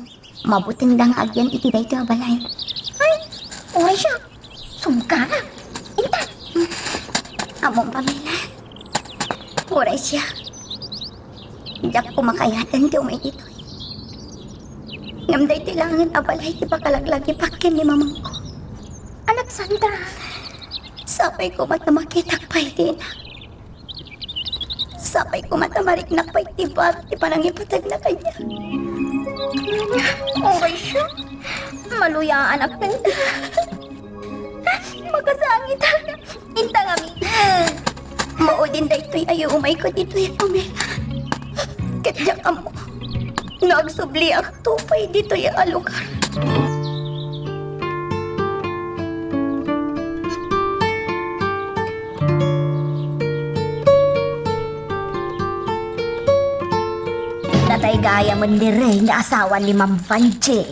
mabutengda nga agyan iti daytoy a balay. Ay, uray siak. Sumgarak. Intan. Ammom, Pamela. Uray siak, diak koma kayaten ti umay ditoy. Ngem daytoy laengen a balay ti pakalaglagipak ken ni mamangko. Alexandra. Sapay koma ta makitak pay ti inak. Sapay koma ta mariknak pay ti baro ti panangipatagna kaniak. Uray siya, maluyaanak kaniak. Makasangitak. Inta ngamin. Maudin daytoy a yumayko ditoy a Pamela. Ket diak ammo no agsubliakto pay ditoy a lugar. Natay gayam ni Rey nga asawa ni Ma'am Vangie.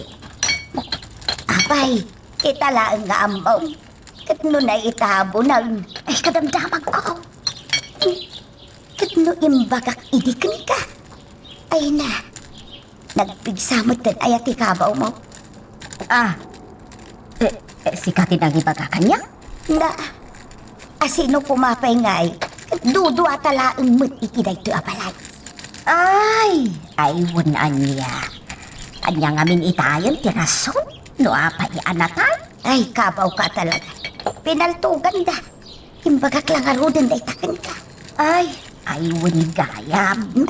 Apay, ita laeng nga ammom. Ket no naitabunan, ay, kadamdamagko. Ket no imbagak idi kenka, ay na, nagpigsa metten aya ti kabawmo. Ah, eh, eh, sika ti nangibaga kaniak? Na, asino koma pay ngay, ket duduata laeng met iti daytoy a balay. Ay, ay, wen ania. Ania ngamin itayen ti rason no apay a natay? Ay, kabawka talaga. Pinaltoganda. Imbagak la ngaruden dayta kenka. Ay, ay, wen gayam.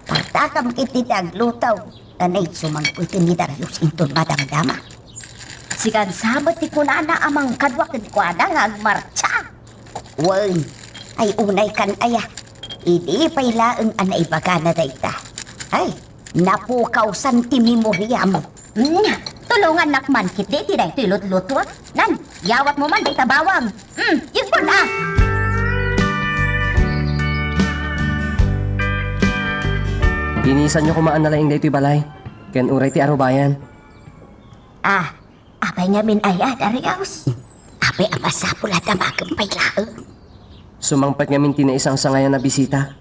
Partakam iti ti agluto. Kanay sumangpeten ni Darius inton madamdama. Sikan sa met ti kunana a mangkadua kenkuana nga agmartsa. Wen, ay unay kan aya. Idi pay laeng a naibagana dayta. Ay, napukawsan ti memoriam. Hmm, tulongannak man ketdi iti daytoy lutluto. Nan, yawatmo man dayta bawang. Hmm, igbon a! Linisanyo koma a nalaing daytoy balay, ken uray ti arubayan. Ah, apay ngamin aya, Darius? Apay a masapul a damagem pay laeng? Sumangpet ngamin ti naisangsangayan a bisita.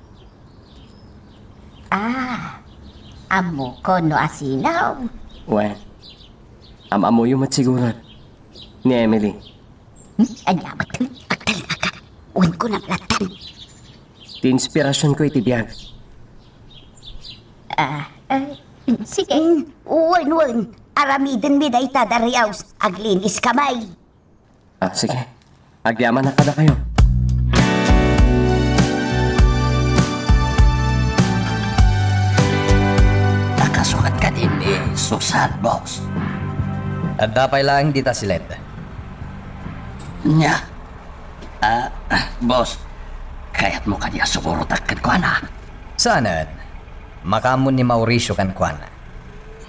Ah, ammokon no asino. Wen, am-ammoyo met siguro. Ni Emily. Hmm? Ania met? Agtalinaga. Wen, kunam lattan. Ti inspirasionko iti biag. Ah, eh, sige. Hmm, wen, wen. Aramidenmi dayta, Darius. Agliniska may. Ah, sige. Agyamanak kadakayo. Nakasukat kadi ni Susan, boss? Adda pay laeng dita si Led. Nia? Ah, boss, kayatmo kadi a sumurotak kenkuana? Saanen. Makaammo ni Mauricio kenkuana.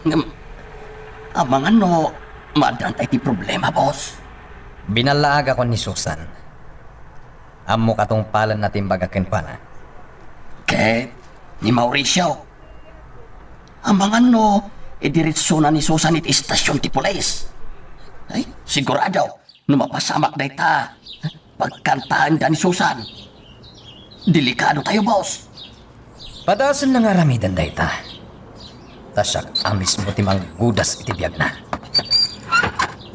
Ngem, amangan no maaddanta iti problema, boss? Binallaagakon ni Susan. Ammok a tungpalenna ti imbagak kenkuana. Ket ni Mauricio? Amangan no idiretsona ni Susan iti istasion ti pulis? Ay, sigurado, no mapasamak dayta, pagkantaenda ni Susan. Delikadotayo, boss. Padasen nga aramiden dayta. Ta siak a mismo ti manggudas iti biagna.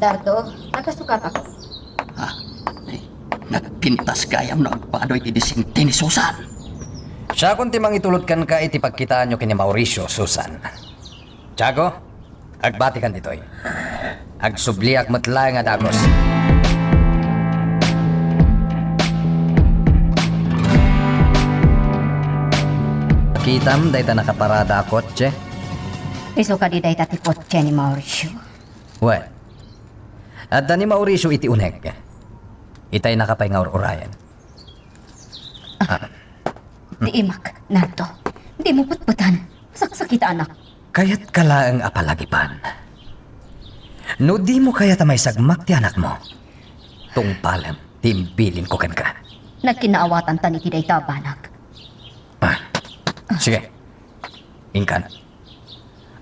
Dardo, nakasukatakon. Ah, ay, nagpintas gayam no agbadoy ti disente ni Susan. Siakon ti mangitulod kenka iti pagkitaanyo ken ni Mauricio, Susan. Tiago, agbatikan ditoy. Agsubliak met laeng a dagus. Kitam dayta nakaparada a kotse? Isu kadi dayta ti kotse ni Mauricio? Wen, adda ni Mauricio iti uneg. Itay nakapay nga ur-urayen. Ah. Ti imak, Nardo. Dimo petpetan. Saksakitanak. Kayatka laeng a palagipan. No dimo kayat a maisagmak ti anakmo, tungpalem ti imbilinko kenka. Nagkinaawatantan iti dayta a banag. Ah. Sige. Inkan.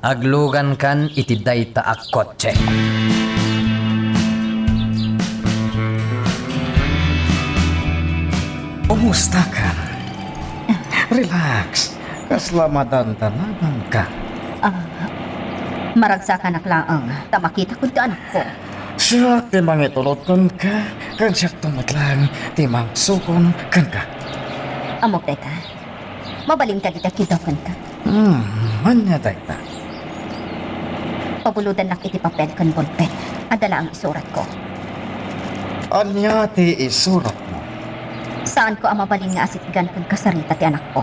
Aglugankan iti dayta a kotse. Umustakan? Relax. Kasla madandanaganka. Ah, maragsakanak laeng ta makitakon ti anakko. Siak ti mangitulod kenka, ken siakto met laeng ti mangsukon kenka. Ammok dayta. Mabalin kadi ta kidawkenka? Hmm, ania dayta? Pabulodannak iti papel ken bolpen. Adda laeng isuratko. Ania ti isuratmo? Saanko a mabalin nga asitgan ken kasarita ti anakko.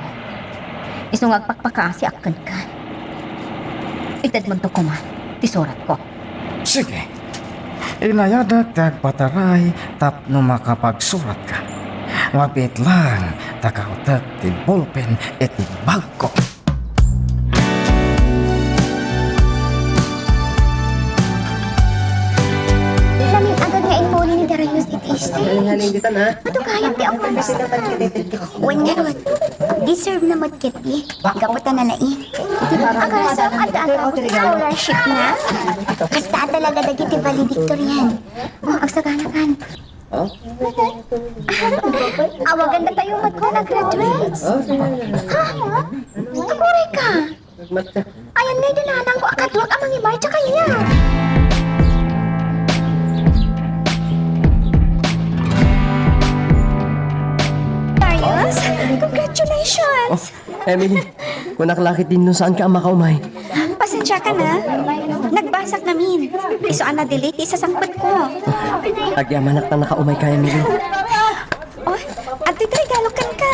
Isu nga agpakpakaasiak kenka. Itedmonto koma ti suratko. Sige. Inayadek ti agpataray tapno makapagsuratka. Mabiit lang ta kautek ti bolpen iti bagko. Namin agad nga immuli ni Darius iti stage. Ay, halin kita na. Madugayat ti awan. Wen ngarud, deserve na met ketdi. Gapu ta nalaing. Agarasom, adda-adda ako ti scholarship na. Kasta talaga dagiti valedictorian. Oh, agsaganakan. Awagan datayo met nga nag-graduates. Ha? Aguray ka. Ayan ngay di nanangko a kaduak a mangimarcha kaniak. Darius, congratulations! Oh, Emily, kunak la ketdin no saanka a makaumay. Pasensiaka na. Nagbasak ngamin. Isu a na-delay ti isasangpetko. Agyamanak ta nakaumayka, Emily. Oh, adtoy ti regalo kenka.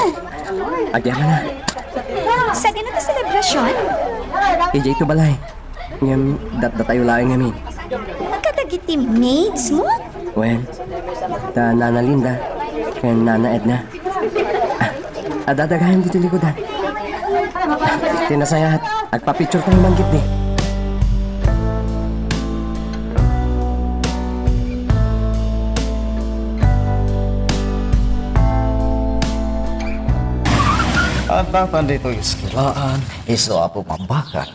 Agyamanak. Sadino ti selebrasion? Idiay to balay. Ngem datdatayo laeng ngamin. Kadagiti maids mo? Wen, da Nana Linda ken Nana Edna. Ah, adda gayam ditoy likudan. Ti nasayaat, agpa-picture tayo man ketdi. Adda tan ditoy eskuelaan, isu a bumambakan.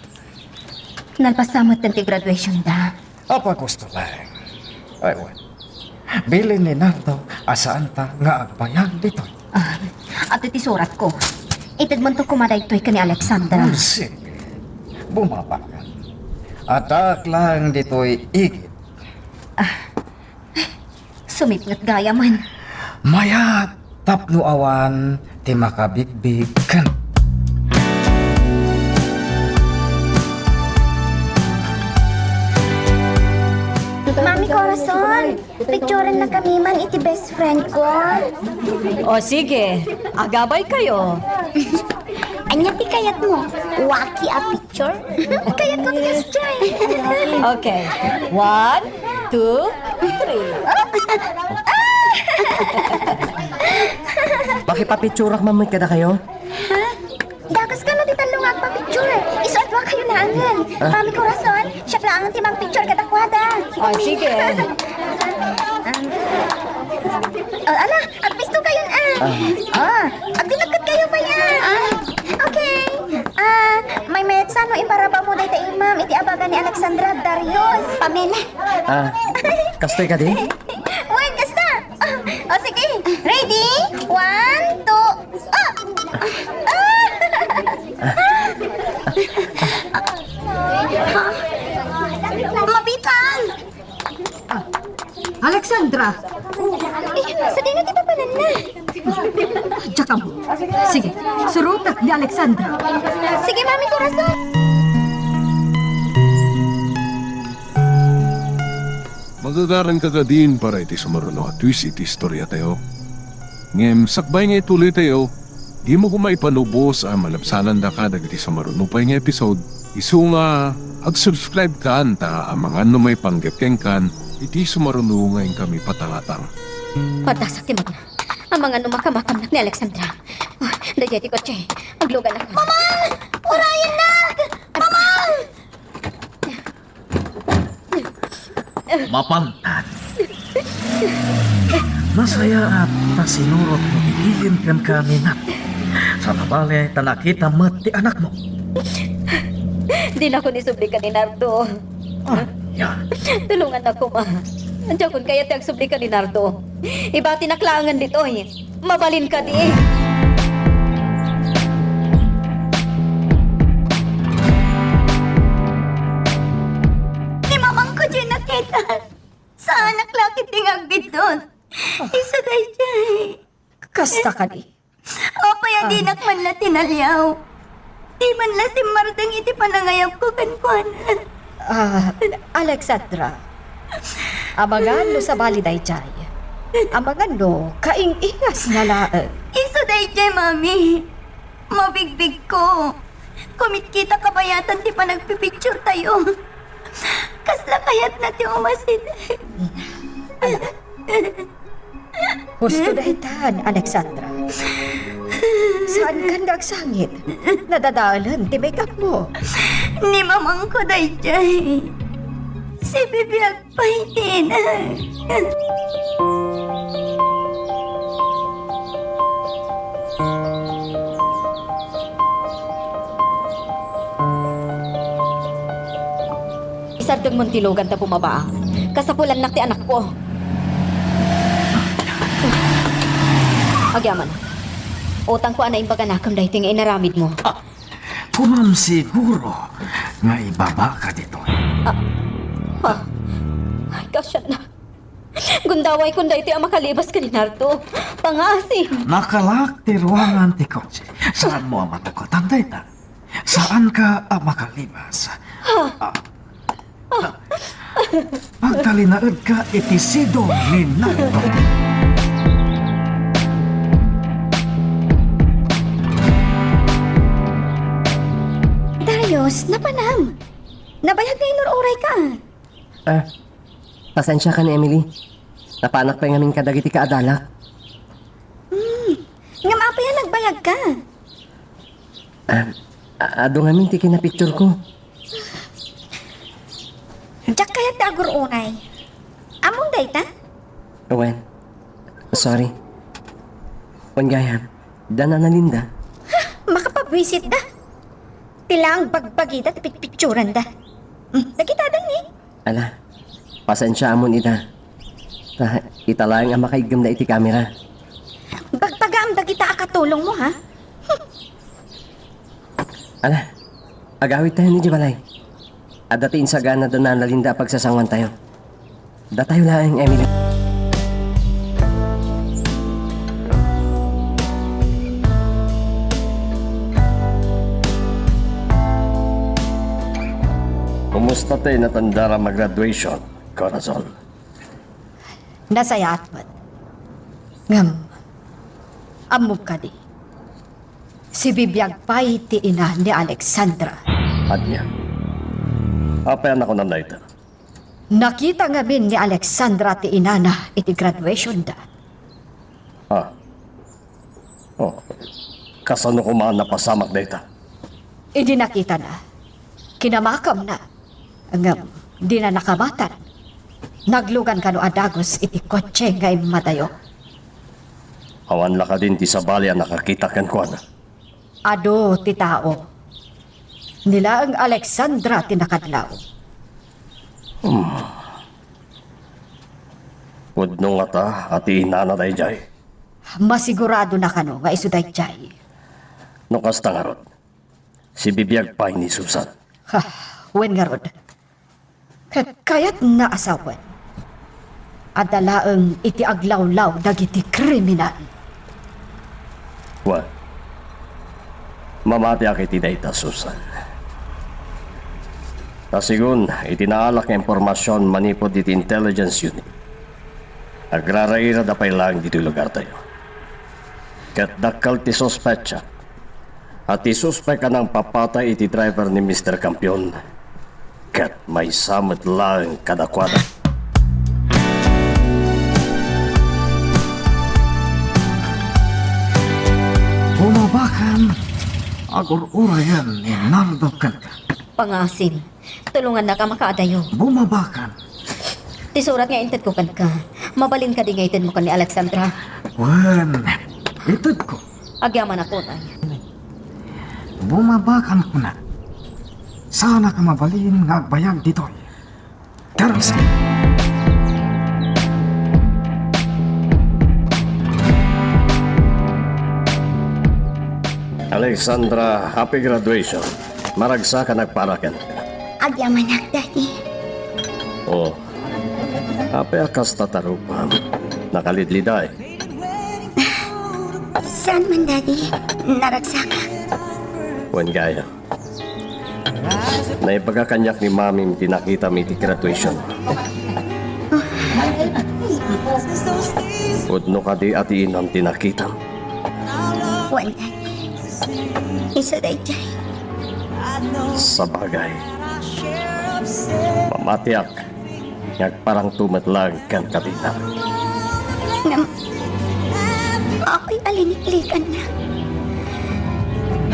Nalpas sa met ti graduation da. Apa gusto lang? Ay, wen. Bilin ni Nardo a saanta nga agbayag ditoy. Ah, adtoy ti suratko. Itedmonto koma daytoy ken ni Alexandra. Hmm, sige. Bumaba ka. Addaak lang ditoy igid. Ah, sumipnget gayam. Mayat tapno awan ti makabigbig ken. Mami Corazon, picturenna kami man iti best friend ko. O sige, agabay kayo. Ania ti kayatmo? Waki a picture? Kayatko ti S J. Okay. One, two, three. Makipapicturak man met kadakayo? Ha? Dagus kano ti tallo nga agpapicture. Isu a dua kayo laengen. Ah. Mami Corazon, siak laengen ti mangpicture kadakuada. Ah, sige. Um, oh, ala, agbisto kayon, ah. Ah. Ah, agdinagkat kayo pa yan. Ah, okay. Ah, maymayat sano iparabamo dayta imam iti abaga ni Alexandra Darius. Pamela. Ah, kastoy kadi? Wen, kasta. Ah, oh, sige. Ready? One, two. Ah! Ah! Mabiit lang! Ah, Alexandra! Eh, sadino ti papananna? Diak ammo. Sige, surotek ni Alexandra. Sige, Mami Corazon. Magagaranka kadin para iti sumaruno a twist iti istoriatayo. Ngem sakbay nga ituloytayo, dimo koma ipanubos a malabsanandaka dagiti sumaruno pay nga episode. Isu nga, ag-subscribe kan ta amangan no maipanggep kenkan iti sumaruno nga inkami patangatang. Padasak ti magna. Amangan no makamakamnak ni Alexandra. Ah, daydiay ti kotse. Aglugannak. Mamang! Urayennak! Mamang! Mapantad. Nasayaat ta sinurotmo ti bilin kenka ni Nat. Sana bale ta nakitam met ti anakmo. Dinakon isubli ken ni Nardo. Ania? Tulongannak koma. Diakon kayat ti agsubli ken ni Nardo. Ibatinak laengen ditoy. Mabalin kadi? Ni mamangko diay nakita. Saanak la ketdi nga agbiddut. Isu daydiay. Kasta kadi? Apay a dinak man la tinaliaw? Di man la simmardeng iti panangayabko kenkuana. Ah, Alexandra, amangan no sabali daydiay. Amangan no, kaing-ingas nga laeng. Isu daydiay, Mami. Mabigbigko. Kumitkita kabayatan ti panagpipicturetayo. Kasla kayatna ti umasideg. Ala. Husto daytan, Alexandra. Saankan nga agsangit. Nadadaelen ti make-up mo. Ni mamangko daydiay. Sibibiag pay ti ina. Isardengmon ti lugan ta bumabaak. Kasapulannak ti anakko. Agyamanak. Utangko a naimbag a nakem daytoy nga inaramidmo. Ah, kunam siguro nga ibabaka ditoy. Ah, ah. Ay, kasianna. Gundawayko daytoy a makalibas ken ni Nardo. Pangaasim. Nakalak ti ruangan ti kotse. Saanmo a matukatan dayta? Saanka a makalibas? Ah. Pagtalinaedka iti sidong ni Nardo. Darius, napanam. Nabayag nga inur-urayka. Ah, pasensiakan, Emily. Napanak pay ngamin kadagiti kaadalak. Hmm, ngem apay a nagbayagka? Ah, a-, adu ngamin ti kinapicturko. Diak kayat ti agur-uray. Ammom dayta? Wen, sorry. Wen gayam, da Nana Linda. Ha, makapabwisitda. Ti laeng bagbagida ti pitpitsuranda. Hmm, dagita danni. Ala, pasensiaamon ida. Ta, ita laeng a makaiggemda iti kamera. Bagbagaam dagita a katulongmo, ha? Ala, agawidtayon idiay balay. Adda ti insagana da Nana Linda a pagsasangoantayo. Datayo laeng, Emily. Kumusta ti natandaram a graduation, Corazon? Nasayaat met. Ngem, ammom kadi, sibibiag pay ti ina ni Alexandra. Ania? Apay a nakunan dayta? Nakita ngamin ni Alexandra ti inana iti graduationda. Ah. Oh. Kasano koma a napasamak dayta? Idi nakitana, kinamakamna. Ngem dina nakamatan. Naglugan kano a dagus iti kotse nga immadayo. Awan la kadin ti sabali a nakakita kenkuana? Adu ti tao. Ni laeng Alexandra ti nakadlaw. Hmm. Pudno ngata a ti inana daydiay? Masiguradona kano nga isu daydiay. No kasta ngarud, sibibiag pay ni Susan. Ha, wen ngarud. Ket kayatna a sawen, adda laeng iti aglawlaw dagiti kriminal. Wen, mamatiak iti dayta, Susan. Ta sigun iti naalak nga impormasion manipud iti intelligence unit, agrarairada pay laeng ditoy lugartayo. Ket dakkel ti suspetsa a ti suspek a nangpapatay iti driver ni Mister Campion ket maysa met laeng kadakuada. Bumabakan, agur-urayen ni Nardo kenka. Pangaasim. Tulongannak a makaadayo. Bumabakan. Ti surat nga intedko kenka, mabalin kadi nga itedmo ken ni Alexandra? Wen, itedko. Agyamanak unay. Bumabakan kuna. Saanka mabalin nga agbayag ditoy. Teresa. Alexandra, happy graduation. Maragsak a nagparaken. Agyamanak, Daddy. Oh. Apay a kasta tarupam? Nakalidliday. Saan man, Daddy? Naragsak. Wen gayam. Naibaga kaniak ni Mamim ti nakitam iti graduation. Pudno kadi a diinam ti nakitam? Wen, Dad. Isu daydiay. Sabagay, mamatiak nga agparangto met laeng kenka, Dina. Ngem, akoy a liniklikanna.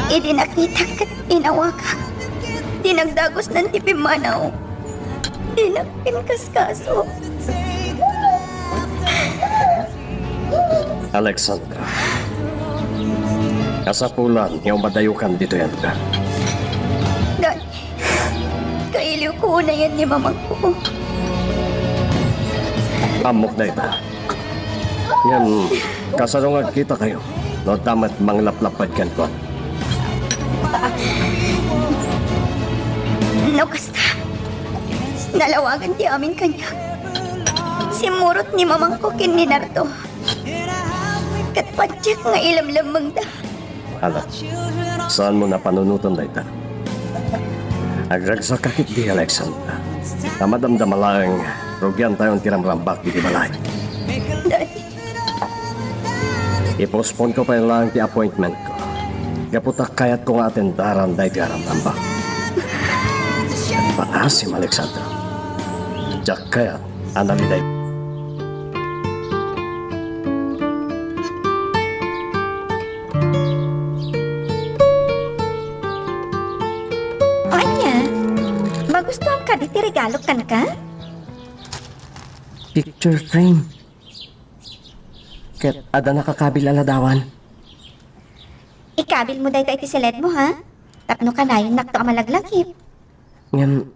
Idi nakitak ket inawakak, dinagdagusnan ti pimmanaw. Dinak pinkaskaso. Alexandra, kasapulan nga umadayokan ditoy a lugar. Dad, kailiwko unayen ni mamangko. Ammok dayta. Ngem, kasano nga agkitakayo no adda met manglaplapped kenkuana? No kasta, nalawagan ti amin kaniak. Simmurot ni mamangko ken ni Nardo. Ket patiek nga ilemlemmengda. Ala, saanmo a panunoten dayta. Agragsakka ketdi, Alexandra. Ta madamdama laeng, rugiantayon ti ramrambak iti balay. Daddy. Ipostponko pay laeng ti appointmentko. Gapu ta kayatko nga atendaran daytoy a ramrambak. Paasim, Alexandra. Diak kayat a naliday. Ania, magustuam kadi ti regalok kenka? Picture frame. Ket adda nakakabil a ladawan. Ikabilmo dayta iti siledmo, ha? Tapno kanayonnakto a malaglagip. Ngem,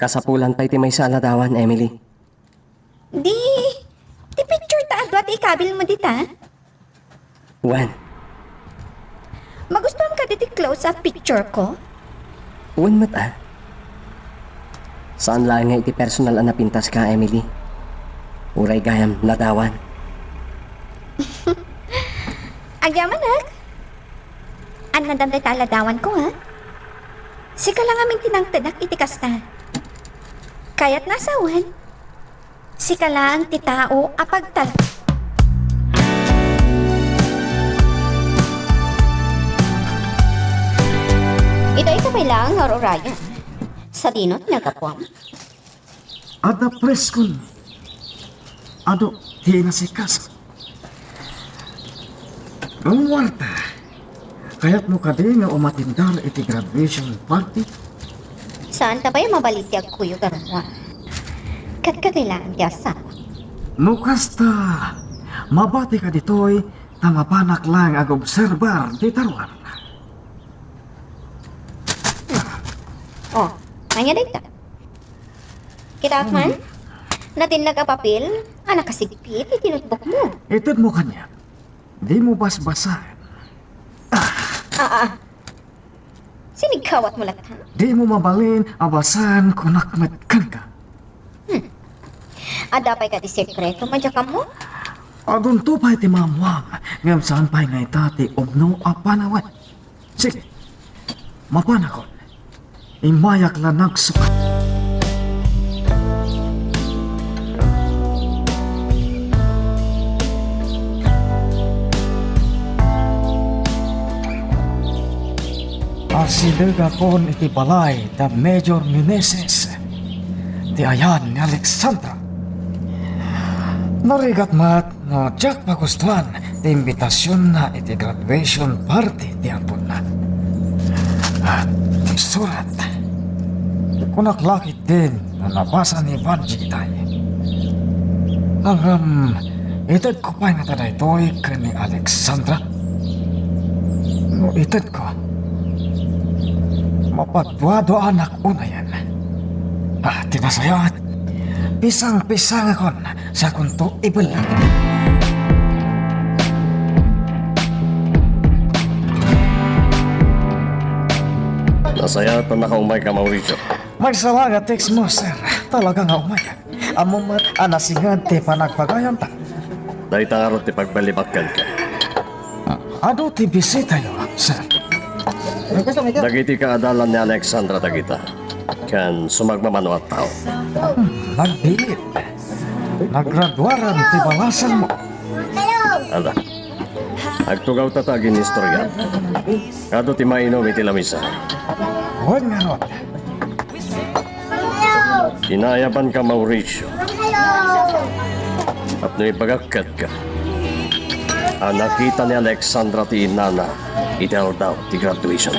kasapulan pay ti maysa a ladawan, Emily. Di, ti picture ta adua ti ikabilmo dita? Wen. Magustuam kadi ti close-up picture ko? Wen met, a. Saan laeng nga iti personal a napintaska, Emily. Uray gayam ladawan. Agyamanak. Annadam dayta a ladawanko, ha? Sika la ngamin ti nangtedak iti kasta. Kayatna a sawen? Sika laeng ti tao a pagtal- Ita, ita pay laeng nga ur-urayan. Sadino ti nagapuam? Adda preskon adu ti inasikaso. Ngem warta, kayatmo kadi nga umatindar iti graduation party? Saanta pay a mabalin ti agkuyog a rummuar. Ket kagaylaang ti asawa. No kasta, mabatika ditoy ta mapanak laeng agobserbar dita ruar. Oh, ania dayta? Kitaak man, natinnag a papel a nakasigpit iti notebookmo. Itedmo kaniak. Dimo basbasaen. Ah, ah. Sinigkawatmo latta? Dimo mabalin a basaen, kunak met kenka. Hmm. Adda pay kadi sekretom a diak ammo? Adunto pay ti maammuam, ngem saan pay nga ita ti umno a panawen. Sige, mapanakon. Immayak la nagsukat. Asidegakon iti balay da Major Meneses, ti ayan ni Alexandra. Narigat met no diak pagustuan ti imbitasionna iti graduation party ti amponna. At ti surat. Kunak la ketdin no nabasa ni Vanji itay. Ngem, itedko pay ngata daytoy ken ni Alexandra? No itedko, mapaduaduaanak unayen. Ah, ti nasayaat, pisangpisangakon sakonto ibellang. Nasayaat a nakaumayka, Mauricio. Maysa la nga text mo, sir. Talaga nga umayak. Ammom met a nasinged ti panagpagayamta. Dayta ngarud ti pagbalibakkenka. Adu ti bisitayo, sir. Dagiti kaadalan ni Alexandra dagita. Ken sumagmamano a tao. Hmm, nagbiit. Nagraduaran ti balasangmo. Ala. Agtugawta ta aginistorya. Adu ti mainum iti lamisa. Wen ngarud. Inayabanka, Mauricio. Tapno ibagak kenka a nakita ni Alexandra ti inana iti aldaw ti graduation.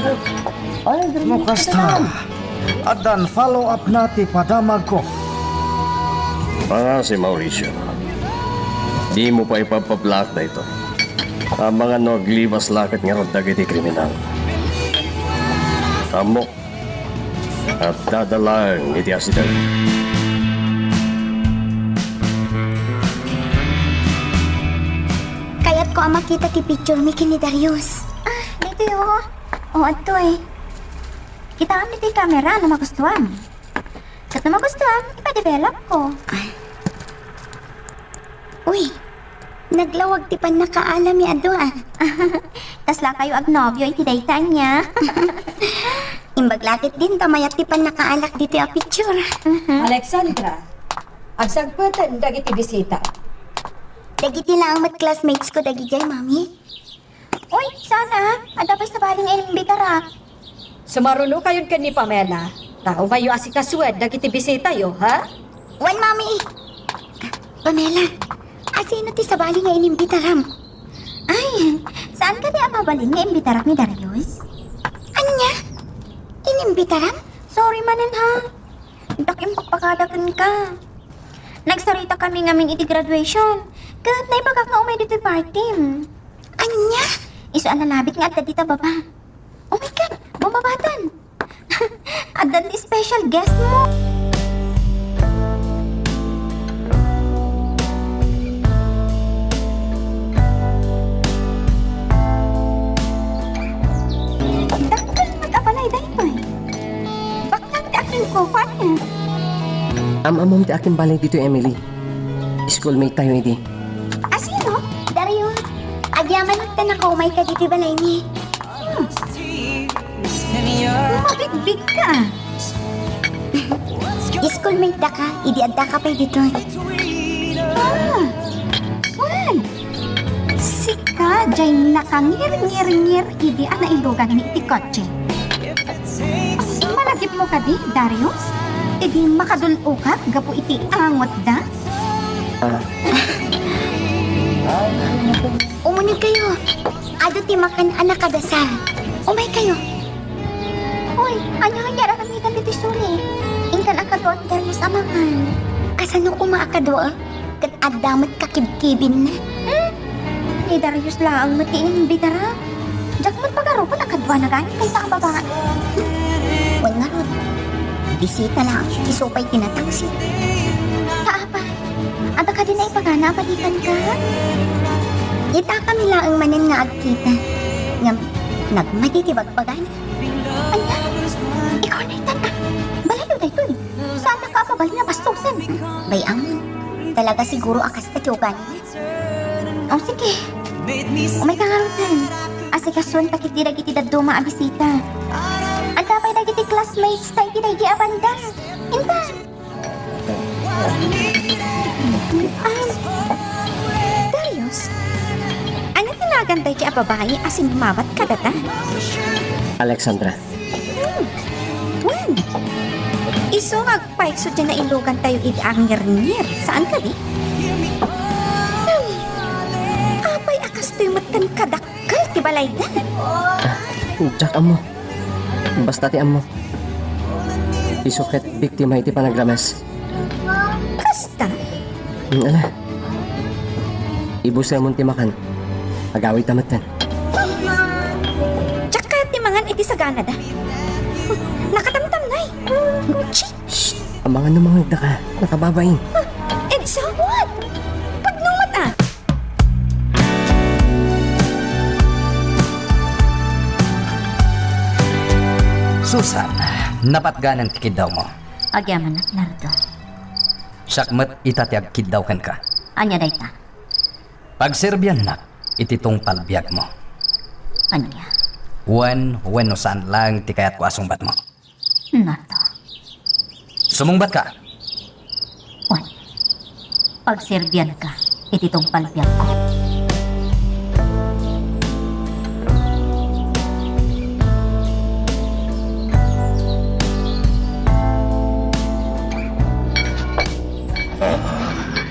No kasta, addan follow-up na ti padamagko. Pangngaasim, Mauricio. Dimo pay ipabpablaak daytoy. Amangan no aglibas la ket ngarud dagiti kriminal. Ammok, adda laeng iti asideg. Kayatko a makita ti picture mi ken ni Darius. Ah, ditoy, oh. Oh, adtoy. Kitaam ditoy camera no magustuam. Ket no magustuam, ipa-develop ko. Uy, naglawag ti pannakaalam mi a dua. Kasla kayo agnobio iti dayta ania? Imbag la ket din ta mayat ti pannakaalak ditoy a picture. Mhm. Alexandra, agsagpeten dagiti bisita. Dagiti laeng met classmates ko dagidiay, Mami. Uy, sana, adda pay sabali nga inimbitarak. Sumaruno kayon ken ni Pamela, ta umayyo asikasuen dagiti bisitayo, ha? Wen, Mami. Pamela, asino ti sabali nga inimbitaram? Ay, saan kadi a mabalin nga imbitarak ni Darius? Ania? Inimbitaram? Sorry manen, ha? Dak impakpakada kenka. Nagsarita kami ngamin iti graduation, ket naibagak nga umay ditoy party. Ania? Isu a nalabit nga adda dita baba. Oh my God! Bumabatan! Addan ti special guest mo! Dakkel met a balay daytoy. Baknang ti akin ko, kuan niya. Am-ammom ti akin balay ditoy, Emily. Schoolmate tayo idi. Asino? Dario, agyaman ta nakaumayka ditoy balaymi. Hmm. Mabigbigka. Schoolmate daka, idi addaka pay ditoy. Ah, wen. Sika, jay nakangirngirngir idi a nailuganmi iti kotse. Malagipmo kadi, Darius? Idi makadul-okak gapu iti angotda? Ah. Umuneg kayo. Adu ti makan a nakadasal. Umay kayo. Uy, ania nga aramidem ditoy suli? Inkan a kadua ti Darius a mangan. Kasano koma a kadua? Ket adda met kakibkibinna. Hmm? Ni Darius laeng met ti inimbitarak. Diak met pagarupen a kaduana gayam dayta a babai. Wen ngarud, bisita laeng, isu pay ti natangsit. Ta apay, adda kadi naipagana a balikanka? Itakami laeng manen nga agkita. Ngem nagmati ti bagbagana. Ania? Ikaw na itan, ah. Balayo daytoy. Saannaka a mabalin a bastosen. Bay-am, talaga siguro a kasta ti ugalina. O, sige. Umayka ngaruden. Asikasuenta ketdi dagiti dadduma a bisita. Adda pay dagiti classmates ta iti daydi a banda. Intan. Ah, Darius, ania ti nagan daydi a babai a simmabat kadata? Alexandra. Hmm. Wen, isu nga agpayso ti nailugantayo idi a ngirngir, saan kadi? Hmm. Apay a kastoy met ken kadakkel ti balayda? Diak ammo. Basta ti ammo, isu ket biktima iti panagrames. Kasta? Hmm, ala. Ibusemon ti makan. Agawidta metten. Diak kayat ti mangan iti saganada. Nakatamtamnay. Shh! Amangan no mangngegdaka. Nakababain. Huh? And so what? Pudno met, ah. Susan, napatganan ti kiddawmo. Agyamanak, Nardo. Siak met ita ti agkiddaw kenka. Ania dayta? Pagserbiannak iti tungpal biagmo. Ania? Wen, wenno saan laeng ti kayatko a sungbatmo. Nardo. Sumungbatka. Wen, pagserbianka iti tungpal biagko.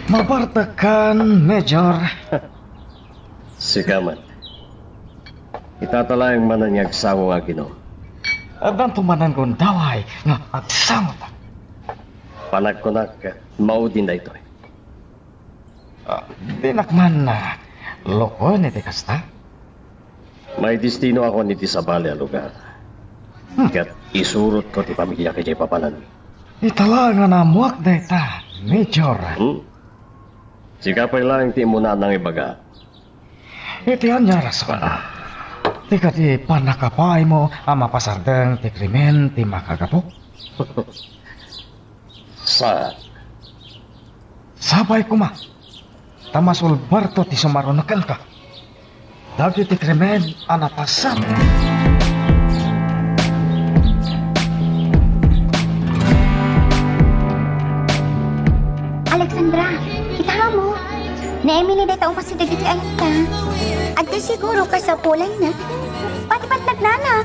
Mabartekkan, Major. Sika met. Itata laeng manen nga agsango nga aginom. Addanto manen gundaway nga agsangotak. Panagkunak, maudin daytoy. Ah, dinak man, ah, lokoen iti kasta. Maidestinoakon iti sabali a lugar. Hmm. Ket isurotko ti pamiliak idiay papananmi. Ita laeng nga naammoak dayta, Major. Hmm? Sika pay laeng ti immuna a nangibaga. Iti ania a rason? Ti kadi pannakapaaymo a mapasardeng ti krimen ti makagapu? Saan? Sapay koma, ta masulbarto ti sumaruno kenka dagiti krimen a napasamak. Alexandra, kitam mo? Ni Emily dayta umasideg iti ayanta. Adda siguro kasapulanna. Pati pagnagnana.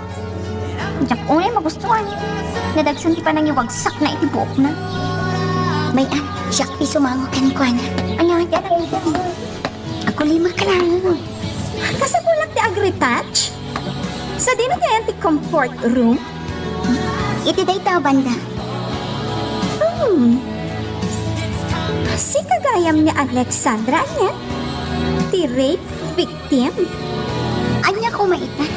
Diak unay magustuhan. Nadagsen ti panangiwagsakna iti buokna. May-an, siak ti sumango kenkuana. Ania, ania, ania? Agkulimak lang. Kasapulak ti agretouch? Sadino ti ayan ti comfort room? Iti dayta a banda. Hmm. Sika gayam ni Alexandra, ania? Ti rape victim? Ania koma ita?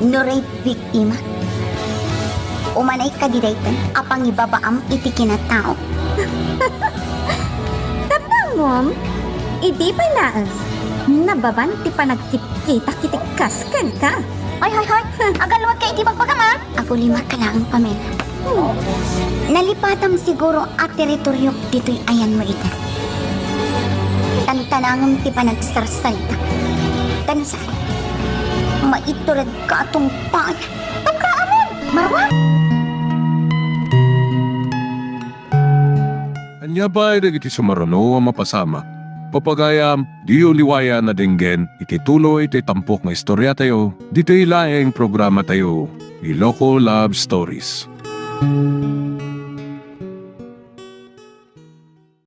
No rape victim? Umanay kadi dayta a pangibabaam iti kinatao? Tapno ammom, idi pay laeng, nababan ti panagkitkitak iti kas kenka. Hoy, hoy, hoy! Agalluadka iti bagbagam, a! Agkulimak lang, Pamela. Hmm. Nalipatam siguro a teritoriok ditoy ayanmo ita. Tantanangem ti panagsarsarita. Tan sa, maituredka a tungpal. Tungka amin! Marwan! Ania pay dagiti sumaruno a mapasamak? Papagayam, diyo liwayan a denggen iti tuloy ti tampok nga istoriatayo, ditoy laeng programatayo, Iloko Love Stories.